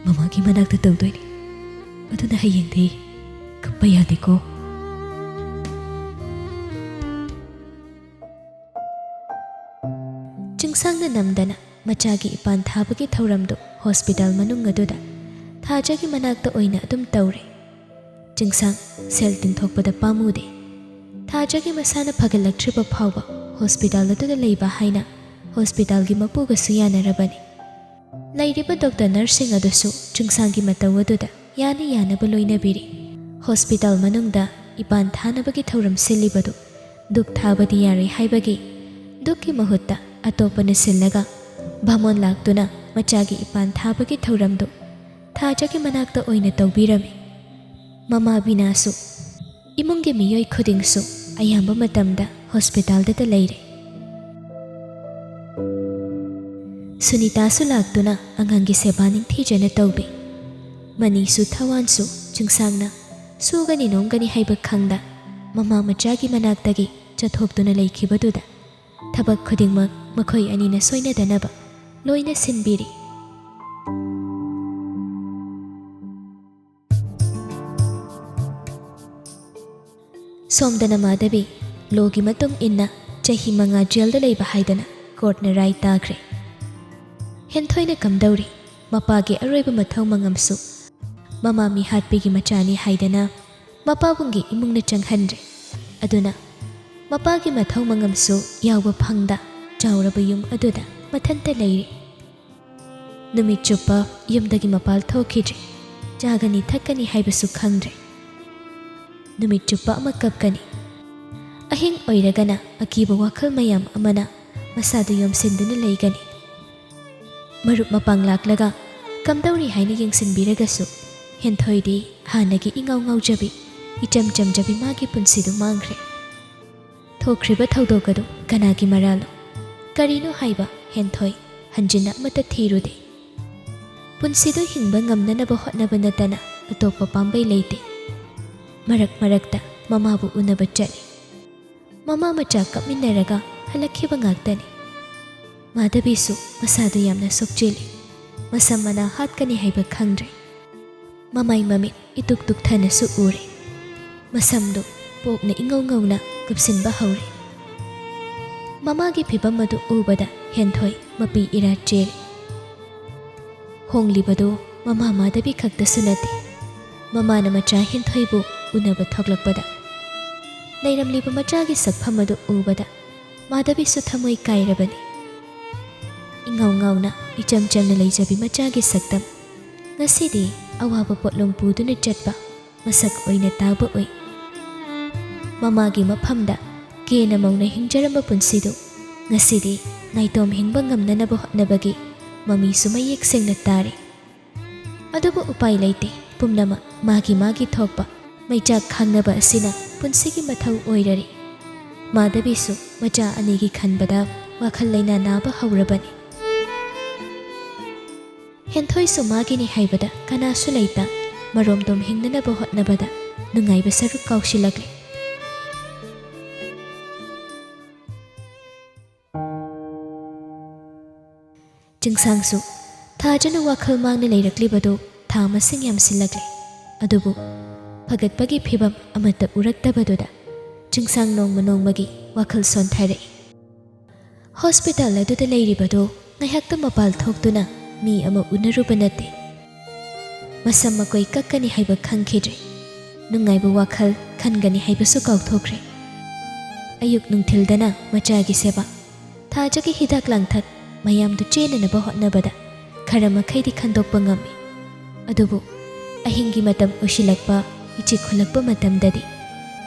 ꯃꯃꯥꯒꯤ ꯃꯅꯥꯛꯇ ꯇꯧꯗꯣꯏꯅꯤ꯫ ꯑꯗꯨꯅ ꯍꯌꯦꯡꯗꯤ ꯀꯞꯄ ꯌꯥꯗꯦꯀꯣ?" ꯆꯤꯡꯁꯥꯡꯅ ꯅꯝꯗꯅ ꯃꯆꯥꯒꯤ ꯏꯄꯥꯟ ꯊꯥꯕꯒꯤ ꯊꯧꯔꯝꯗꯨ ꯍꯣꯁꯄꯤꯇꯥꯜ ꯃꯅꯨꯡ ꯑꯗꯨꯗ ꯊꯥꯖꯒꯤ ꯃꯅꯥꯛꯇ ꯑꯣꯏꯅ ꯑꯗꯨꯝ ꯇꯧꯔꯦ꯫ ꯆꯤꯡꯁꯥꯡ ꯁꯦꯜ ꯇꯤꯡꯊꯣꯛꯄꯗ ꯄꯥꯝꯃꯨꯗꯦ꯫ ꯊꯥꯖꯒꯤ ꯃꯁꯥꯅ ꯐꯒꯠꯂꯛꯇ꯭ꯔꯤꯕ ꯐꯥꯎꯕ ꯍꯣꯁꯄꯤꯇꯥꯜ ꯑꯗꯨꯗ ꯂꯩꯕ ꯍꯥꯏꯅ ꯍꯣꯁꯄꯤꯇꯥꯜꯒꯤ ꯃꯄꯨꯒꯁꯨ ꯌꯥꯅꯔꯕꯅꯤ꯫ ꯂꯩꯔꯤꯕ ꯗꯣꯛꯇꯔ ꯅꯔꯁꯁꯤꯡ ꯑꯗꯨꯁꯨ ꯆꯤꯡꯁꯥꯡꯒꯤ ꯃꯇꯧ ꯑꯗꯨꯗ ꯌꯥꯅ ꯌꯥꯅꯕ ꯂꯣꯏꯅꯕꯤꯔꯤ꯫ ꯍꯣꯁꯄꯤꯇꯥꯜ ꯃꯅꯨꯡꯗ ꯏꯄꯥꯟ ꯊꯥꯅꯕꯒꯤ ꯊꯧꯔꯝ ꯁꯤꯜꯂꯤꯕꯗꯨ ꯗꯨꯛ ꯊꯥꯕꯗꯤ ꯌꯥꯔꯣꯏ ꯍꯥꯏꯕꯒꯤ ꯗꯨꯛꯀꯤ ꯃꯍꯨꯠꯇ ꯑꯇꯣꯞꯄꯅ ꯁꯤꯜꯂꯒ ꯚꯥꯃꯣꯟ ꯂꯥꯛꯇꯨꯅ ꯃꯆꯥꯒꯤ ꯏꯄꯥꯟ ꯊꯥꯕꯒꯤ ꯊꯧꯔꯝꯗꯨ ꯊꯥꯖꯒꯤ ꯃꯅꯥꯛꯇ ꯑꯣꯏꯅ ꯇꯧꯕꯤꯔꯝꯃꯤ꯫ ꯃꯃꯥ ꯕꯤꯅꯥꯁꯨ, ꯏꯃꯨꯡꯒꯤ ꯃꯤꯑꯣꯏ ꯈꯨꯗꯤꯡꯁꯨ ꯑꯌꯥꯝꯕ ꯃꯇꯝꯗ ꯍꯣꯁꯄꯤꯇꯥꯜꯗꯇ ꯂꯩꯔꯦ꯫ ꯁꯨꯅꯤꯇꯥꯁꯨ ꯂꯥꯛꯇꯨꯅ ꯑꯉꯥꯡꯒꯤ ꯁꯦꯕꯥ ꯅꯤꯡꯊꯤꯖꯅ ꯇꯧꯕꯤ꯫ ꯃꯅꯤꯁꯨ ꯊꯋꯥꯟꯁꯨ ꯆꯤꯡꯁꯥꯡꯅ ꯁꯨꯒꯅꯤ ꯅꯣꯝꯒꯅꯤ ꯍꯥꯏꯕ ꯈꯪꯗ ꯃꯃꯥ ꯃꯆꯥꯒꯤ ꯃꯅꯥꯛꯇꯒꯤ ꯆꯠꯊꯣꯛꯇꯨꯅ ꯂꯩꯈꯤꯕꯗꯨꯗ ꯊꯕꯛ ꯈꯨꯗꯤꯡꯃꯛ ꯃꯈꯣꯏ ꯑꯅꯤꯅ ꯁꯣꯏꯅꯗꯅꯕ ꯂꯣꯏꯅ ꯁꯤꯟꯕꯤꯔꯤ꯫ ꯁꯣꯝꯗꯅ ꯃꯥꯙꯕꯤ ꯂꯣꯒꯤ ꯃꯇꯨꯡ ꯏꯟꯅ ꯆꯍꯤ ꯃꯉꯥ ꯖꯦꯜꯗ ꯂꯩꯕ ꯍꯥꯏꯗꯅ ꯀꯣꯔꯠꯅ ꯔꯥꯏ ꯇꯥꯈ꯭ꯔꯦ꯫ ꯍꯦꯟꯊꯣꯏꯅ ꯀꯝꯗꯧꯔꯤ? ꯃꯄꯥꯒꯤ ꯑꯔꯣꯏꯕ ꯃꯊꯧ ꯃꯉꯝꯁꯨ ꯃꯃꯥ ꯃꯤꯍꯥꯠꯄꯤꯒꯤ ꯃꯆꯥꯅꯤ ꯍꯥꯏꯗꯅ ꯃꯄꯥꯕꯨꯡꯒꯤ ꯏꯃꯨꯡꯅ ꯆꯪꯍꯟꯗ꯭ꯔꯦ꯫ ꯑꯗꯨꯅ ꯃꯄꯥꯒꯤ ꯃꯊꯧ ꯃꯉꯝꯁꯨ ꯌꯥꯎꯕ ꯐꯪꯗ ꯆꯥꯎꯔꯕ ꯌꯨꯝ ꯑꯗꯨꯗ ꯃꯊꯟꯇ ꯂꯩꯔꯤ꯫ ꯅꯨꯃꯤꯠ ꯆꯨꯞꯄ ꯌꯨꯝꯗꯒꯤ ꯃꯄꯥꯜ ꯊꯣꯛꯈꯤꯗ꯭ꯔꯦ꯫ ꯆꯥꯒꯅꯤ ꯊꯛꯀꯅꯤ ꯍꯥꯏꯕꯁꯨ ꯈꯪꯗ꯭ꯔꯦ꯫ ꯅꯨꯃꯤꯠ ꯆꯨꯞꯄ ꯑꯃ ꯀꯞꯀꯅꯤ꯫ ꯑꯍꯤꯡ ꯑꯣꯏꯔꯒꯅ ꯑꯀꯤꯕ ꯋꯥꯈꯜ ꯃꯌꯥꯝ ꯑꯃꯅ ꯃꯁꯥꯗꯨ ꯌꯣꯝꯁꯤꯟꯗꯨꯅ ꯂꯩꯒꯅꯤ꯫ ꯃꯔꯨꯞ ꯃꯄꯥꯡ ꯂꯥꯛꯂꯒ ꯀꯝꯗꯧꯔꯤ ꯍꯥꯏꯅ ꯌꯦꯡꯁꯤꯟꯕꯤꯔꯒꯁꯨ ꯍꯦꯟꯊꯣꯏꯗꯤ ꯍꯥꯟꯅꯒꯤ ꯏꯉꯥꯎ ꯉꯥꯎꯖꯕꯤ, ꯏꯆꯝ ꯆꯝꯖꯕꯤ ꯃꯥꯒꯤ ꯄꯨꯟꯁꯤꯗꯨ ꯃꯥꯡꯈ꯭ꯔꯦ꯫ ꯊꯣꯛꯈ꯭ꯔꯤꯕ ꯊꯧꯗꯣꯛ ꯑꯗꯨ ꯀꯅꯥꯒꯤ ꯃꯔꯥꯜꯅꯣ? ꯀꯔꯤꯅꯣ ꯍꯥꯏꯕ ꯍꯦꯟꯊꯣꯏ ꯍꯟꯖꯤꯟꯅ ꯑꯃꯠꯇ ꯊꯤꯔꯨꯗꯦ꯫ ꯄꯨꯟꯁꯤꯗꯨ ꯍꯤꯡꯕ ꯉꯝꯅꯅꯕ ꯍꯣꯠꯅꯕ ꯅꯠꯇꯅ ꯑꯇꯣꯞꯄ ꯄꯥꯝꯕꯩ ꯂꯩꯇꯦ꯫ ꯃꯔꯛ ꯃꯔꯛꯇ ꯃꯃꯥꯕꯨ ꯎꯅꯕ ꯆꯠꯂꯤ꯫ ꯃꯃꯥ ꯃꯆꯥ ꯀꯞꯃꯤꯟꯅꯔꯒ ꯍꯜꯂꯛꯈꯤꯕ ꯉꯥꯛꯇꯅꯤ꯫ ꯃꯥꯙꯕꯤꯁꯨ ꯃꯁꯥꯗꯨ ꯌꯥꯝꯅ ꯁꯣꯛꯆꯤꯜꯂꯤ꯫ ꯃꯁꯝ ꯃꯅꯥ ꯍꯥꯠꯀꯅꯤ ꯍꯥꯏꯕ ꯈꯪꯗ꯭ꯔꯦ꯫ ꯃꯃꯥꯏ ꯃꯃꯤꯠ ꯏꯇꯨꯛ ꯇꯨꯛꯊꯅꯁꯨ ꯎꯔꯦ꯫ ꯃꯁꯝꯗꯨ ꯄꯣꯞꯅ ꯏꯉꯧ ꯉꯧꯅ ꯀꯨꯞꯁꯤꯟꯕ ꯍꯧꯔꯦ꯫ ꯃꯃꯥꯒꯤ ꯐꯤꯚꯝ ꯑꯗꯨ ꯎꯕꯗ ꯍꯦꯟꯊꯣꯏ ꯃꯄꯤ ꯏꯔꯥ ꯆꯦꯜꯂꯤ꯫ ꯍꯣꯡꯂꯤꯕꯗꯨ ꯃꯃꯥ ꯃꯥꯙꯕꯤ ꯈꯛꯇꯁꯨ ꯅꯠꯇꯦ꯫ ꯃꯃꯥꯅ ꯃꯆꯥ ꯍꯦꯟꯊꯣꯏꯕꯨ ꯎꯅꯕ ꯊꯣꯛꯂꯛꯄꯗ ꯂꯩꯔꯝꯂꯤꯕ ꯃꯆꯥꯒꯤ ꯁꯛꯐꯝ ꯑꯗꯨ ꯎꯕꯗ ꯃꯥꯙꯕꯤꯁꯨ ꯊꯃꯣꯏ ꯀꯥꯏꯔꯕꯅꯤ꯫ ꯉꯥꯎ ꯉꯥꯎꯅ ꯏꯆꯝ ꯆꯝꯅ ꯂꯩꯖꯕꯤ ꯃꯆꯥꯒꯤ ꯁꯛꯇꯝ꯫ ꯉꯁꯤꯗꯤ ꯑꯋꯥꯕ ꯄꯣꯠꯂꯨꯝ ꯄꯨꯗꯨꯅ ꯆꯠꯄ ꯃꯁꯛ ꯑꯣꯏꯅ ꯇꯥꯕ ꯑꯣꯏ꯫ ꯃꯃꯥꯒꯤ ꯃꯐꯝꯗ ꯀꯦꯅ ꯃꯧꯅ ꯍꯤꯡꯖꯔꯝꯕ ꯄꯨꯟꯁꯤꯗꯨ ꯉꯁꯤꯗꯤ ꯅꯥꯏꯇꯣꯝ ꯍꯤꯡꯕ ꯉꯝꯅꯅꯕ ꯍꯣꯠꯅꯕꯒꯤ ꯃꯃꯤꯁꯨ ꯃꯌꯦꯛ ꯁꯦꯡꯅ ꯇꯥꯔꯦ꯫ ꯑꯗꯨꯕꯨ ꯎꯄꯥꯏ ꯂꯩꯇꯦ, ꯄꯨꯝꯅꯃꯛ ꯃꯥꯒꯤ ꯃꯥꯒꯤ ꯊꯣꯛꯄ ꯃꯩꯆꯥꯛ ꯈꯥꯡꯅꯕ ꯑꯁꯤꯅ ꯄꯨꯟꯁꯤꯒꯤ ꯃꯊꯧ ꯑꯣꯏꯔꯔꯤ꯫ ꯃꯥꯙꯕꯤꯁꯨ ꯃꯆꯥ ꯑꯅꯤꯒꯤ ꯈꯟꯕꯗ ꯋꯥꯈꯜ ꯂꯩꯅꯥ ꯅꯥꯕ ꯍꯧꯔꯕꯅꯤ꯫ ꯍꯦꯟꯊꯣꯏꯁꯨ ꯃꯥꯒꯤꯅꯤ ꯍꯥꯏꯕꯗ ꯀꯅꯥꯁꯨ ꯂꯩꯇ, ꯃꯔꯣꯝꯗꯣꯝ ꯍꯤꯡꯅꯅꯕ ꯍꯣꯠꯅꯕꯗ ꯅꯨꯡꯉꯥꯏꯕ ꯁꯔꯨꯛ ꯀꯥꯎꯁꯤꯜꯂꯛꯂꯦ꯫ ꯆꯤꯡꯁꯥꯡꯁꯨ ꯊꯥꯖꯅ ꯋꯥꯈꯜ ꯃꯥꯡꯅ ꯂꯩꯔꯛꯂꯤꯕꯗꯨ ꯊꯥ ꯃꯁꯤꯡ ꯌꯥꯝꯁꯤꯜꯂꯛꯂꯦ꯫ ꯑꯗꯨꯕꯨ ꯐꯒꯠꯄꯒꯤ ꯐꯤꯚꯝ ꯑꯃꯠꯇ ꯎꯔꯛꯇꯕꯗꯨꯗ ꯆꯤꯡꯁꯥꯡ ꯅꯣꯡꯃ ꯅꯣꯡꯃꯒꯤ ꯋꯥꯈꯜ ꯁꯣꯟꯊꯔꯛꯏ꯫ ꯍꯣꯁꯄꯤꯇꯥꯜ ꯑꯗꯨꯗ ꯂꯩꯔꯤꯕꯗꯨ ꯉꯥꯏꯍꯥꯛꯇ ꯃꯄꯥꯜ ꯊꯣꯛꯇꯨꯅ ꯃꯤ ꯑꯃ ꯎꯅꯔꯨꯕ ꯅꯠꯇꯦ꯫ ꯃꯁꯝ ꯃꯀꯣꯏ ꯀꯛꯀꯅꯤ ꯍꯥꯏꯕ ꯈꯪꯈꯤꯗ꯭ꯔꯦ꯫ ꯅꯨꯡꯉꯥꯏꯕ ꯋꯥꯈꯜ ꯈꯟꯒꯅꯤ ꯍꯥꯏꯕꯁꯨ ꯀꯥꯎꯊꯣꯛꯈ꯭ꯔꯦ꯫ ꯑꯌꯨꯛ ꯅꯨꯡꯊꯤꯜꯗꯅ ꯃꯆꯥꯒꯤ ꯁꯦꯕꯥ, ꯊꯥꯖꯒꯤ ꯍꯤꯗꯥꯛ ꯂꯥꯡꯊꯛ ꯃꯌꯥꯝꯗꯨ ꯆꯦꯟꯅꯅꯕ ꯍꯣꯠꯅꯕꯗ ꯈꯔ ꯃꯈꯩꯗꯤ ꯈꯟꯗꯣꯛꯄ ꯉꯝꯃꯤ꯫ ꯑꯗꯨꯕꯨ ꯑꯍꯤꯡꯒꯤ ꯃꯇꯝ ꯑꯣꯏꯁꯤꯜꯂꯛꯄ, ꯏꯆꯤꯛ ꯈꯨꯜꯂꯛꯄ ꯃꯇꯝꯗꯗꯤ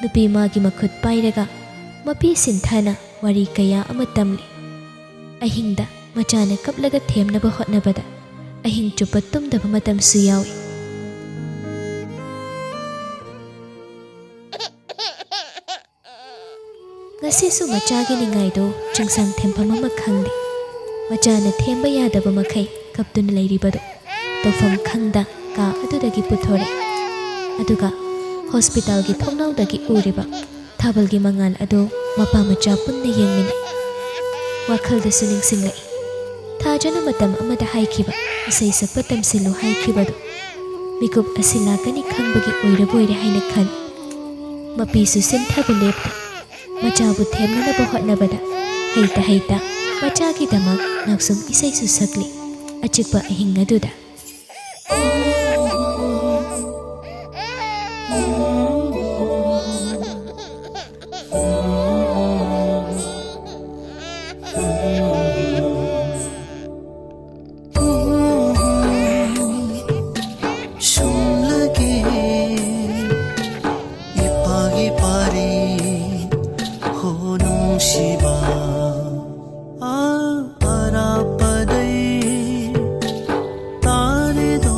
ꯅꯨꯄꯤ ꯃꯥꯒꯤ ꯃꯈꯨꯠ ꯄꯥꯏꯔꯒ ꯃꯄꯤ ꯁꯤꯟꯊꯥꯅ ꯋꯥꯔꯤ ꯀꯌꯥ ꯑꯃ ꯇꯝꯂꯤ꯫ ꯑꯍꯤꯡꯗ ꯃꯆꯥꯅ ꯀꯞꯂꯒ ꯊꯦꯝꯅꯕ ꯍꯣꯠꯅꯕꯗ ꯑꯍꯤꯡ ꯆꯨꯞꯄ ꯇꯨꯝꯗꯕ ꯃꯇꯝꯁꯨ ꯌꯥꯎꯏ꯫ ꯉꯁꯤꯁꯨ ꯃꯆꯥꯒꯤ ꯅꯤꯡꯉꯥꯏꯗꯨ ꯆꯤꯡꯁꯥꯡ ꯊꯦꯝꯐꯝ ꯑꯃ ꯈꯪꯗꯦ꯫ ꯃꯆꯥꯅ ꯊꯦꯝꯕ ꯌꯥꯗꯕ ꯃꯈꯩ ꯀꯞꯇꯨꯅ ꯂꯩꯔꯤꯕꯗꯨ ꯇꯧꯐꯝ ꯈꯪꯗ ꯀꯥ ꯑꯗꯨꯗꯒꯤ ꯄꯨꯊꯣꯔꯛꯏ꯫ ꯑꯗꯨꯒ ꯍꯣꯁꯄꯤꯇꯥꯜꯒꯤ ꯊꯣꯡꯅꯥꯎꯗꯒꯤ ꯎꯔꯤꯕ ꯊꯥꯕꯜꯒꯤ ꯃꯉꯥꯜ ꯑꯗꯨ ꯃꯄꯥ ꯃꯆꯥ ꯄꯨꯟꯅ ꯌꯦꯡꯃꯤꯟꯅꯩ꯫ ꯋꯥꯈꯜꯗꯁꯨ ꯅꯤꯡꯁꯤꯡꯂꯛꯏ꯫ ꯊꯥꯖꯅ ꯃꯇꯝ ꯑꯃꯗ ꯍꯥꯏꯈꯤꯕ ꯏꯁꯩ ꯁꯛꯄ ꯇꯝꯁꯤꯜꯂꯨ ꯍꯥꯏꯈꯤꯕꯗꯨ ꯃꯤꯀꯨꯞ ꯑꯁꯤ ꯂꯥꯛꯀꯅꯤ ꯈꯪꯕꯒꯤ ꯑꯣꯏꯔꯕꯣꯏꯔꯦ ꯍꯥꯏꯅ ꯈꯜꯂꯤ꯫ ꯃꯄꯤꯁꯨ ꯁꯤꯟꯊꯕ ꯂꯦꯞꯇꯦ꯫ ꯃꯆꯥꯕꯨ ꯊꯦꯝꯅꯅꯕ ꯍꯣꯠꯅꯕꯗ ꯍꯩꯇ ꯍꯩꯇ ꯃꯆꯥꯒꯤꯗꯃꯛ ꯅꯥꯎꯁꯨꯝ ꯏꯁꯩꯁꯨ ꯁꯛꯂꯤ꯫ ꯑꯆꯤꯛꯄ ꯑꯍꯤꯡ ꯑꯗꯨꯗ꯫ ꯅꯨꯡꯁꯤꯕ ꯑꯔꯥꯞꯄꯗꯩ ꯇꯥꯔꯦꯗꯣ,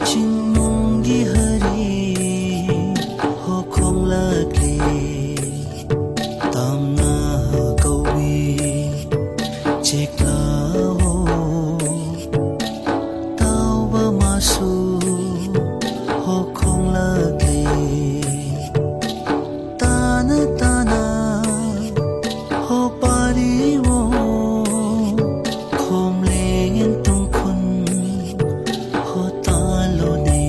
ꯆꯤꯡꯅꯨꯡꯒꯤ ꯍꯔꯤ ꯍꯣ ꯈꯣꯡꯂꯛꯂꯤ꯫ ꯇꯝꯅ ꯀꯧꯏ ꯆꯦꯛꯂꯥꯍꯣ, ꯇꯥꯎꯕ ꯃꯥꯁꯨ ꯍꯣ ꯈꯣꯡꯂꯛꯂꯤ꯫ ꯇꯥꯅ ꯇꯥꯅ ꯍꯣ ꯄꯥꯔꯤꯋꯣ, ꯈꯣꯝꯂꯦꯟ ꯇꯨꯡꯈꯨꯟ ꯍꯣ ꯇꯥꯂꯣꯅꯦ꯫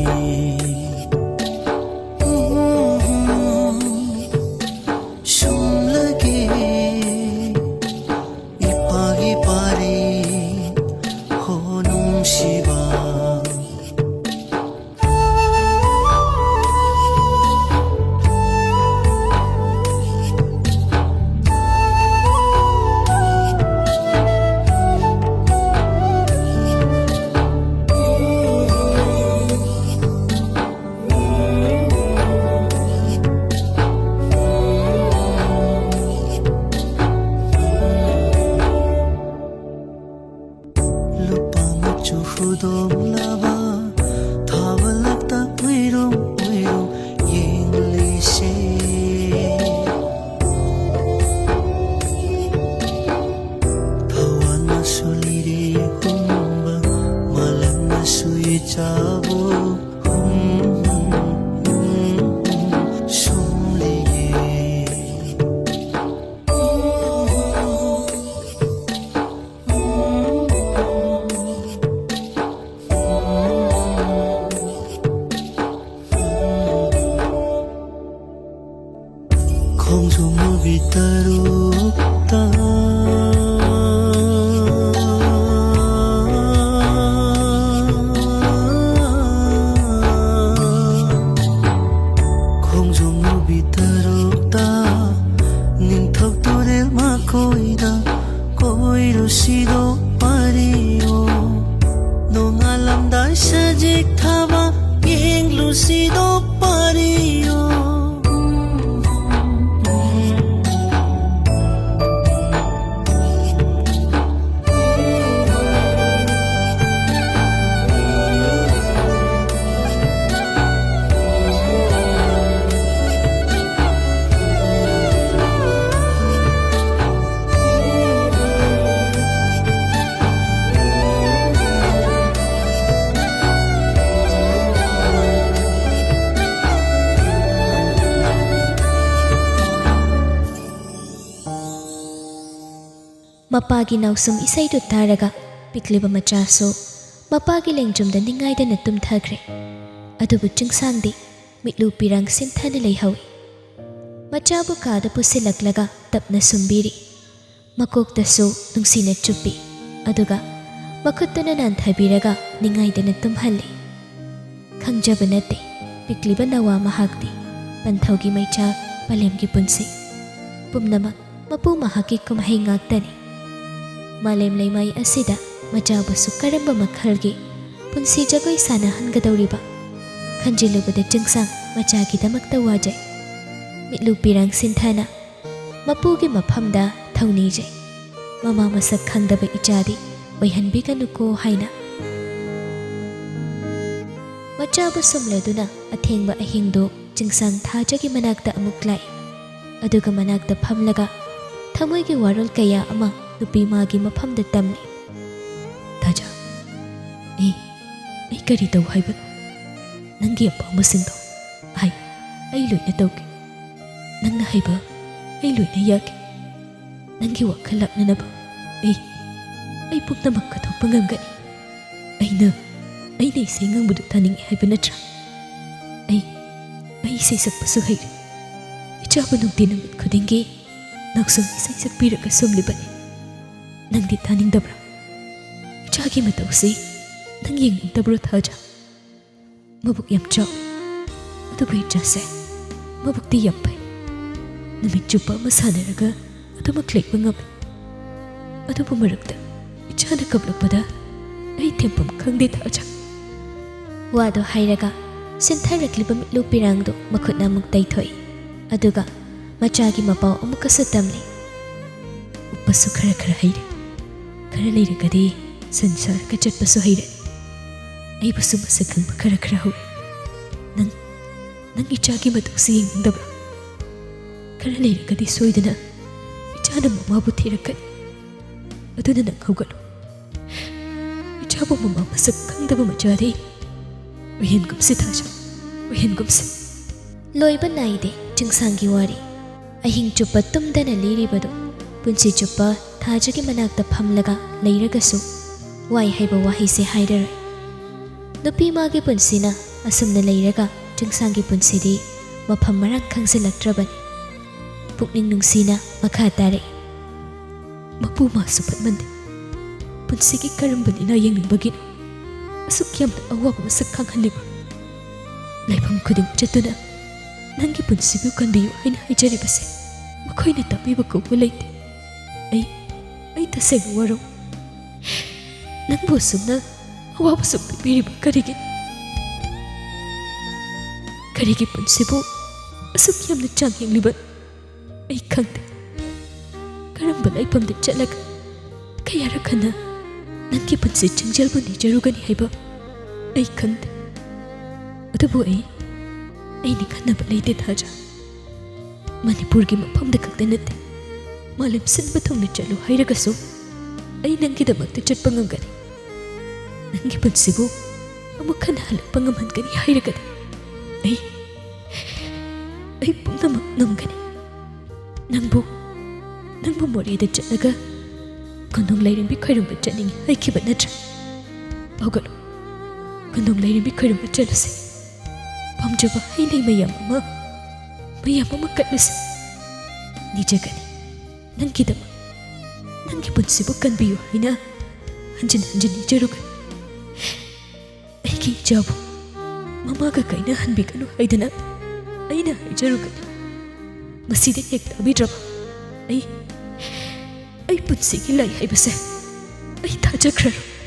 ꯁꯨꯝꯂꯒꯦ ꯏꯄꯥꯒꯤ ꯄꯥꯔꯤ ꯍꯣ ꯅꯨꯡꯁꯤꯕ꯫ ꯂꯨꯄꯥ ꯃꯆꯨ ꯍꯨꯗꯣꯛꯂꯕ ꯊꯥꯕ ꯂꯛꯇ ꯎꯏꯔꯨꯝ ꯎꯏꯔꯨꯝ ꯌꯦꯡꯂꯤꯁꯦ꯫ ꯊꯋꯥꯟꯅꯁꯨ ꯂꯤꯔꯤ ꯍꯨꯝꯕ, ꯃꯥꯂꯪꯅꯁꯨ ꯏꯆꯥꯕꯨ ꯍꯨꯝ, ꯍꯨꯝ, ꯍꯨꯝ, ꯁꯨꯝꯂꯤꯌꯦ꯫ ꯈꯣꯡꯖꯣꯝ ꯅꯨꯕꯤ ꯇꯔꯨꯛꯇ, ꯈꯣꯡꯖꯣꯝ ꯅꯨꯕꯤ ꯇꯔꯨꯛꯇ, ꯅꯤꯡꯊꯧ ꯇꯨꯔꯦꯜ ꯃꯈꯣꯏꯗ ꯀꯣꯏꯔꯨꯁꯤꯗꯣ ꯄꯥꯔꯤꯌꯣ꯫ ꯅꯣꯡꯉꯥꯜꯂꯝꯗꯥꯏ ꯁꯖꯤꯛ ꯊꯥꯕ ꯌꯦꯡꯂꯨꯁꯤꯗꯣ ꯄꯥꯔꯤꯌꯣ꯫ ꯃꯄꯥꯒꯤ ꯅꯥꯎꯁꯨꯝ ꯏꯁꯩꯗꯨ ꯇꯥꯔꯒ ꯄꯤꯛꯂꯤꯕ ꯃꯆꯥꯁꯨ ꯃꯄꯥꯒꯤ ꯂꯦꯡꯖꯨꯝꯗ ꯅꯤꯡꯉꯥꯏꯗꯅ ꯇꯨꯝꯊꯈ꯭ꯔꯦ꯫ ꯑꯗꯨꯕꯨ ꯆꯤꯡꯁꯥꯡꯗꯤ ꯃꯤꯠꯂꯨ ꯄꯤꯔꯥꯡ ꯁꯤꯟꯊꯅ ꯂꯩꯍꯧꯏ꯫ ꯃꯆꯥꯕꯨ ꯀꯥꯗ ꯄꯨꯁꯤꯜꯂꯛꯂꯒ ꯇꯞꯅ ꯁꯨꯝꯕꯤꯔꯤ꯫ ꯃꯀꯣꯛꯇꯁꯨ ꯅꯨꯡꯁꯤꯅ ꯆꯨꯞꯄꯤ꯫ ꯑꯗꯨꯒ ꯃꯈꯨꯠꯇꯨꯅ ꯅꯥꯟꯊꯕꯤꯔꯒ ꯅꯤꯡꯉꯥꯏꯗꯅ ꯇꯨꯝꯍꯜꯂꯤ꯫ ꯈꯪꯖꯕ ꯅꯠꯇꯦ ꯄꯤꯛꯂꯤꯕ ꯅꯋꯥ ꯃꯍꯥꯛꯇꯤ꯫ ꯄꯟꯊꯧꯒꯤ ꯃꯩꯆꯥꯛ, ꯄꯂꯦꯝꯒꯤ ꯄꯨꯟꯁꯤ, ꯄꯨꯝꯅꯃꯛ ꯃꯄꯨ ꯃꯍꯥꯛꯀꯤ ꯀꯨꯝꯍꯩ ꯉꯥꯛꯇꯅꯤ꯫ ꯃꯥꯂꯦꯝ ꯂꯩꯃꯥꯏ ꯑꯁꯤꯗ ꯃꯆꯥꯕꯨꯁꯨ ꯀꯔꯝꯕ ꯃꯈꯜꯒꯤ ꯄꯨꯟꯁꯤ ꯖꯒꯣꯏ ꯁꯥꯟꯅꯍꯟꯒꯗꯧꯔꯤꯕ? ꯈꯟꯖꯤꯜꯂꯨꯕꯗ ꯆꯤꯡꯁꯥꯡ ꯃꯆꯥꯒꯤꯗꯃꯛꯇ ꯋꯥꯖꯩ꯫ ꯃꯤꯠꯂꯨ ꯄꯤꯔꯥꯡ ꯁꯤꯟꯊꯅ ꯃꯄꯨꯒꯤ ꯃꯐꯝꯗ ꯊꯧꯅꯤꯖꯩ꯫ ꯃꯃꯥ ꯃꯁꯛ ꯈꯪꯗꯕ ꯏꯆꯥꯗꯤ ꯑꯣꯏꯍꯟꯕꯤꯒꯅꯨꯀꯣ ꯍꯥꯏꯅ꯫ ꯃꯆꯥꯕꯨ ꯁꯨꯝꯂꯗꯨꯅ ꯑꯊꯦꯡꯕ ꯑꯍꯤꯡꯗꯨ ꯆꯤꯡꯁꯥꯡ ꯊꯥꯖꯒꯤ ꯃꯅꯥꯛꯇ ꯑꯃꯨꯛ ꯂꯥꯛꯏ꯫ ꯑꯗꯨꯒ ꯃꯅꯥꯛꯇ ꯐꯝꯂꯒ ꯊꯃꯣꯏꯒꯤ ꯋꯥꯔꯣꯜ ꯀꯌꯥ ꯑꯃ ꯅꯨꯄꯤ ꯃꯥꯒꯤ ꯃꯐꯝꯗ ꯇꯝꯂꯤ꯫ "ꯊꯥꯖ, ꯑꯩ, ꯑꯩ ꯀꯔꯤ ꯇꯧ ꯍꯥꯏꯕꯅꯣ? ꯅꯪꯒꯤ ꯑꯄꯥꯝꯕꯁꯤꯡꯗꯣ ꯍꯥꯏ, ꯑꯩ ꯂꯣꯏꯅ ꯇꯧꯒꯦ꯫ ꯅꯪꯅ ꯍꯥꯏꯕ ꯑꯩ ꯂꯣꯏꯅ ꯌꯥꯒꯦ꯫ ꯅꯪꯒꯤ ꯋꯥꯈꯜ ꯂꯥꯛꯅꯅꯕ ꯑꯩ, ꯑꯩ ꯄꯨꯝꯅꯃꯛ ꯀꯠꯊꯣꯛꯄ ꯉꯝꯒꯅꯤ꯫ ꯑꯩꯅ, ꯑꯩꯅ ꯏꯁꯩ ꯉꯪꯕꯗꯨ ꯇꯥꯅꯤꯡꯉꯤ ꯍꯥꯏꯕ ꯅꯠꯇ꯭ꯔꯥ? ꯑꯩ, ꯑꯩ ꯏꯁꯩ ꯁꯛꯄꯁꯨ ꯍꯩꯔꯦ꯫ ꯏꯆꯥꯕꯨ ꯅꯨꯡꯇꯤ ꯅꯨꯃꯤꯠ ꯈꯨꯗꯤꯡꯒꯤ ꯅꯥꯎꯁꯨꯝ ꯏꯁꯩ ꯁꯛꯄꯤꯔꯒ ꯁꯣꯝꯂꯤꯕꯅꯤ꯫ ꯅꯪꯗꯤ ꯇꯥꯅꯤꯡꯗꯕ꯭ꯔꯥ? ꯏꯆꯥꯒꯤ ꯃꯇꯧꯁꯤ ꯅꯪ ꯌꯦꯡꯅꯤꯡꯗꯕ꯭ꯔꯣ, ꯊꯥꯖ?" "ꯃꯕꯨꯛ ꯌꯥꯝ ꯆꯥꯎꯏ, ꯑꯗꯨꯕꯨ ꯏꯆꯥꯁꯦ ꯃꯕꯨꯛꯇꯤ ꯌꯥꯝ ꯐꯩ꯫ ꯅꯨꯃꯤꯠ ꯆꯨꯞꯄ ꯑꯃ ꯁꯥꯟꯅꯔꯒ ꯑꯗꯨꯃꯛ ꯂꯩꯕ ꯉꯝꯃꯤ꯫ ꯑꯗꯨꯕꯨ ꯃꯔꯛꯇ ꯏꯆꯥꯅ ꯀꯞꯂꯛꯄꯗ ꯑꯩ ꯊꯦꯝꯐꯝ ꯈꯪꯗꯦ, ꯊꯥꯖ꯫" ꯋꯥꯗꯨ ꯍꯥꯏꯔꯒ ꯁꯤꯟꯊꯔꯛꯂꯤꯕ ꯃꯤꯠꯂꯨ ꯄꯤꯔꯥꯡꯗꯨ ꯃꯈꯨꯠꯅ ꯑꯃꯨꯛ ꯇꯩꯊꯣꯛꯏ꯫ ꯑꯗꯨꯒ ꯃꯆꯥꯒꯤ ꯃꯄꯥꯎ ꯑꯃꯨꯛꯀꯁꯨ ꯇꯝꯂꯤ꯫ "ꯎꯞꯄꯁꯨ ꯈꯔ ꯈꯔ ꯍꯩꯔꯦ꯫ ꯈꯔ ꯂꯩꯔꯒꯗꯤ ꯁꯟ ꯁꯥꯔꯒ ꯆꯠꯄꯁꯨ ꯍꯩꯔꯅꯤ꯫ ꯑꯩꯕꯨꯁꯨ ꯃꯁꯛ ꯈꯪꯕ ꯈꯔ ꯈꯔ ꯍꯧꯔꯦ꯫ ꯅꯪ, ꯅꯪ ꯏꯆꯥꯒꯤ ꯃꯇꯧꯁꯤ ꯌꯦꯡꯅꯤꯡꯗꯕ꯭ꯔꯥ? ꯈꯔ ꯂꯩꯔꯒꯗꯤ ꯁꯣꯏꯗꯅ ꯏꯆꯥꯅ ꯃꯃꯥꯕꯨ ꯊꯤꯔꯛꯀꯅꯤ꯫ ꯑꯗꯨꯅ ꯅꯪ ꯍꯧꯒꯠꯂꯨ꯫ ꯏꯆꯥꯕꯨ ꯃꯃꯥ ꯃꯁꯛ ꯈꯪꯗꯕ ꯃꯆꯥꯗꯤ ꯑꯣꯏꯍꯟꯒꯨꯝꯁꯤ, ꯊꯥꯖ, ꯑꯣꯏꯍꯟꯒꯨꯝꯁꯤ꯫" ꯂꯣꯏꯕ ꯅꯥꯏꯗꯦ ꯆꯤꯡꯁꯥꯡꯒꯤ ꯋꯥꯔꯤ꯫ ꯑꯍꯤꯡ ꯆꯨꯞꯄ ꯇꯨꯝꯗꯅ ꯂꯤꯔꯤꯕꯗꯨ ꯄꯨꯟꯁꯤ ꯆꯨꯞꯄ ꯊꯥꯖꯒꯤ ꯃꯅꯥꯛꯇ ꯐꯝꯂꯒ ꯂꯩꯔꯒꯁꯨ ꯋꯥꯏ ꯍꯥꯏꯕ ꯋꯥꯍꯩꯁꯦ ꯍꯥꯏꯔꯔꯣꯏ꯫ ꯅꯨꯄꯤ ꯃꯥꯒꯤ ꯄꯨꯟꯁꯤꯅ ꯑꯁꯨꯝꯅ ꯂꯩꯔꯒ ꯆꯤꯡꯁꯥꯡꯒꯤ ꯄꯨꯟꯁꯤꯗꯤ ꯃꯐꯝ ꯃꯔꯥꯡ ꯈꯪꯖꯤꯜꯂꯛꯇ꯭ꯔꯕꯅꯤ꯫ ꯄꯨꯛꯅꯤꯡ ꯅꯨꯡꯁꯤꯅ ꯃꯈꯥ ꯇꯥꯔꯛꯏ꯫ ꯃꯄꯨ ꯃꯥꯁꯨ ꯐꯠꯃꯟꯗꯦ꯫ ꯄꯨꯟꯁꯤꯒꯤ ꯀꯔꯝꯕ ꯂꯤꯂꯥ ꯌꯦꯡꯅꯤꯡꯕꯒꯤꯅꯣ ꯑꯁꯨꯛ ꯌꯥꯝꯅ ꯑꯋꯥꯕ ꯃꯁꯛ ꯈꯪꯍꯜꯂꯤꯕ? ꯂꯩꯐꯝ ꯈꯨꯗꯤꯡ ꯆꯠꯇꯨꯅ ꯅꯪꯒꯤ ꯄꯨꯟꯁꯤꯕꯨ ꯀꯟꯕꯤꯌꯨ ꯍꯥꯏꯅ ꯍꯥꯏꯖꯔꯤꯕꯁꯦ ꯃꯈꯣꯏꯅ ꯇꯥꯕꯤꯕ ꯀꯧꯕ ꯂꯩꯇꯦ꯫ ꯑꯩ, ꯑꯩ ꯇꯁꯦꯡꯅ ꯋꯥꯔꯧ꯫ ꯅꯪꯕꯨ ꯑꯁꯨꯝꯅ ꯑꯋꯥꯕ ꯁꯨꯝ ꯄꯤꯕꯤꯔꯤꯕ ꯀꯔꯤꯒꯤ? ꯀꯔꯤꯒꯤ ꯄꯨꯟꯁꯤꯕꯨ ꯑꯁꯨꯛ ꯌꯥꯝꯅ ꯆꯥꯡ ꯌꯦꯡꯂꯤꯕ? ꯑꯩ ꯈꯪꯗꯦ꯫ ꯀꯔꯝꯕ ꯂꯥꯏꯐꯝꯗ ꯆꯠꯂꯒ ꯀꯌꯥꯔꯛ ꯍꯟꯅ ꯅꯪꯒꯤ ꯄꯨꯟꯁꯤ ꯆꯤꯡꯖꯦꯜꯕꯨ ꯅꯤꯖꯔꯨꯒꯅꯤ ꯍꯥꯏꯕ ꯑꯩ ꯈꯪꯗꯦ꯫ ꯑꯗꯨꯕꯨ ꯑꯩ, ꯑꯩ ꯅꯤꯡꯍꯟꯅꯕ ꯂꯩꯇꯦ ꯊꯥꯖ꯫ ꯃꯅꯤꯄꯨꯔꯒꯤ ꯃꯐꯝꯗ ꯈꯛꯇ ꯅꯠꯇꯦ, ꯃꯥꯂꯦꯝ ꯁꯤꯟꯕ ꯊꯨꯡꯅ ꯆꯠꯂꯨ ꯍꯥꯏꯔꯒꯁꯨ ꯑꯩ ꯅꯪꯒꯤꯗꯃꯛꯇ ꯆꯠꯄ ꯉꯝꯒꯅꯤ꯫ ꯅꯪꯒꯤ ꯄꯨꯟꯁꯤꯕꯨ ꯑꯃꯨꯛ ꯍꯟꯅ ꯍꯜꯂꯛꯄ ꯉꯝꯍꯟꯒꯅꯤ ꯍꯥꯏꯔꯒꯗꯤ ꯑꯩ, ꯑꯩ ꯄꯨꯝꯅꯃꯛ ꯉꯝꯒꯅꯤ꯫ ꯅꯪꯕꯨ, ꯅꯪꯕꯨ ꯃꯣꯔꯦꯗ ꯆꯠꯂꯒ ꯀꯣꯅꯨꯡ ꯂꯥꯏꯔꯦꯝꯕꯤ ꯈꯣꯏꯔꯝꯕ ꯆꯠꯅꯤꯡꯉꯤ ꯍꯥꯏꯈꯤꯕ ꯅꯠꯇ꯭ꯔꯥ? ꯍꯧꯒꯠꯂꯨ, ꯀꯣꯅꯨꯡ ꯂꯥꯏꯔꯦꯝꯕꯤ ꯈꯣꯏꯔꯝꯕ ꯆꯠꯂꯨꯁꯦ꯫ ꯄꯥꯝꯖꯕ ꯍꯩ ꯂꯩ ꯃꯌꯥꯝ ꯑꯃ, ꯃꯌꯥꯝ ꯑꯃ ꯀꯠꯂꯨꯁꯦ꯫ ꯅꯤꯖꯒꯅꯤ ꯅꯪꯒꯤꯗꯃꯛ, ꯅꯪꯒꯤ ꯄꯨꯟꯁꯤꯕꯨ ꯀꯟꯕꯤꯌꯨ ꯍꯥꯏꯅ ꯍꯟꯖꯤꯟ ꯍꯟꯖꯤꯟ ꯅꯤꯖꯔꯨꯒꯅꯤ꯫ ꯑꯩꯒꯤ ꯏꯆꯥꯕꯨ ꯃꯃꯥꯒ ꯀꯥꯏꯅꯍꯟꯕꯤꯒꯅꯨ ꯍꯥꯏꯗꯅ ꯑꯩꯅ ꯍꯥꯏꯖꯔꯨꯒꯅꯤ꯫ ꯃꯁꯤꯗ ꯍꯦꯛ ꯇꯥꯕꯤꯗ꯭ꯔꯕ? ꯑꯩ, ꯑꯩ ꯄꯨꯟꯁꯤꯒꯤ ꯂꯥꯏ ꯍꯥꯏꯕꯁꯦ ꯑꯩ ꯊꯥꯖꯈ꯭ꯔꯔꯣꯏ꯫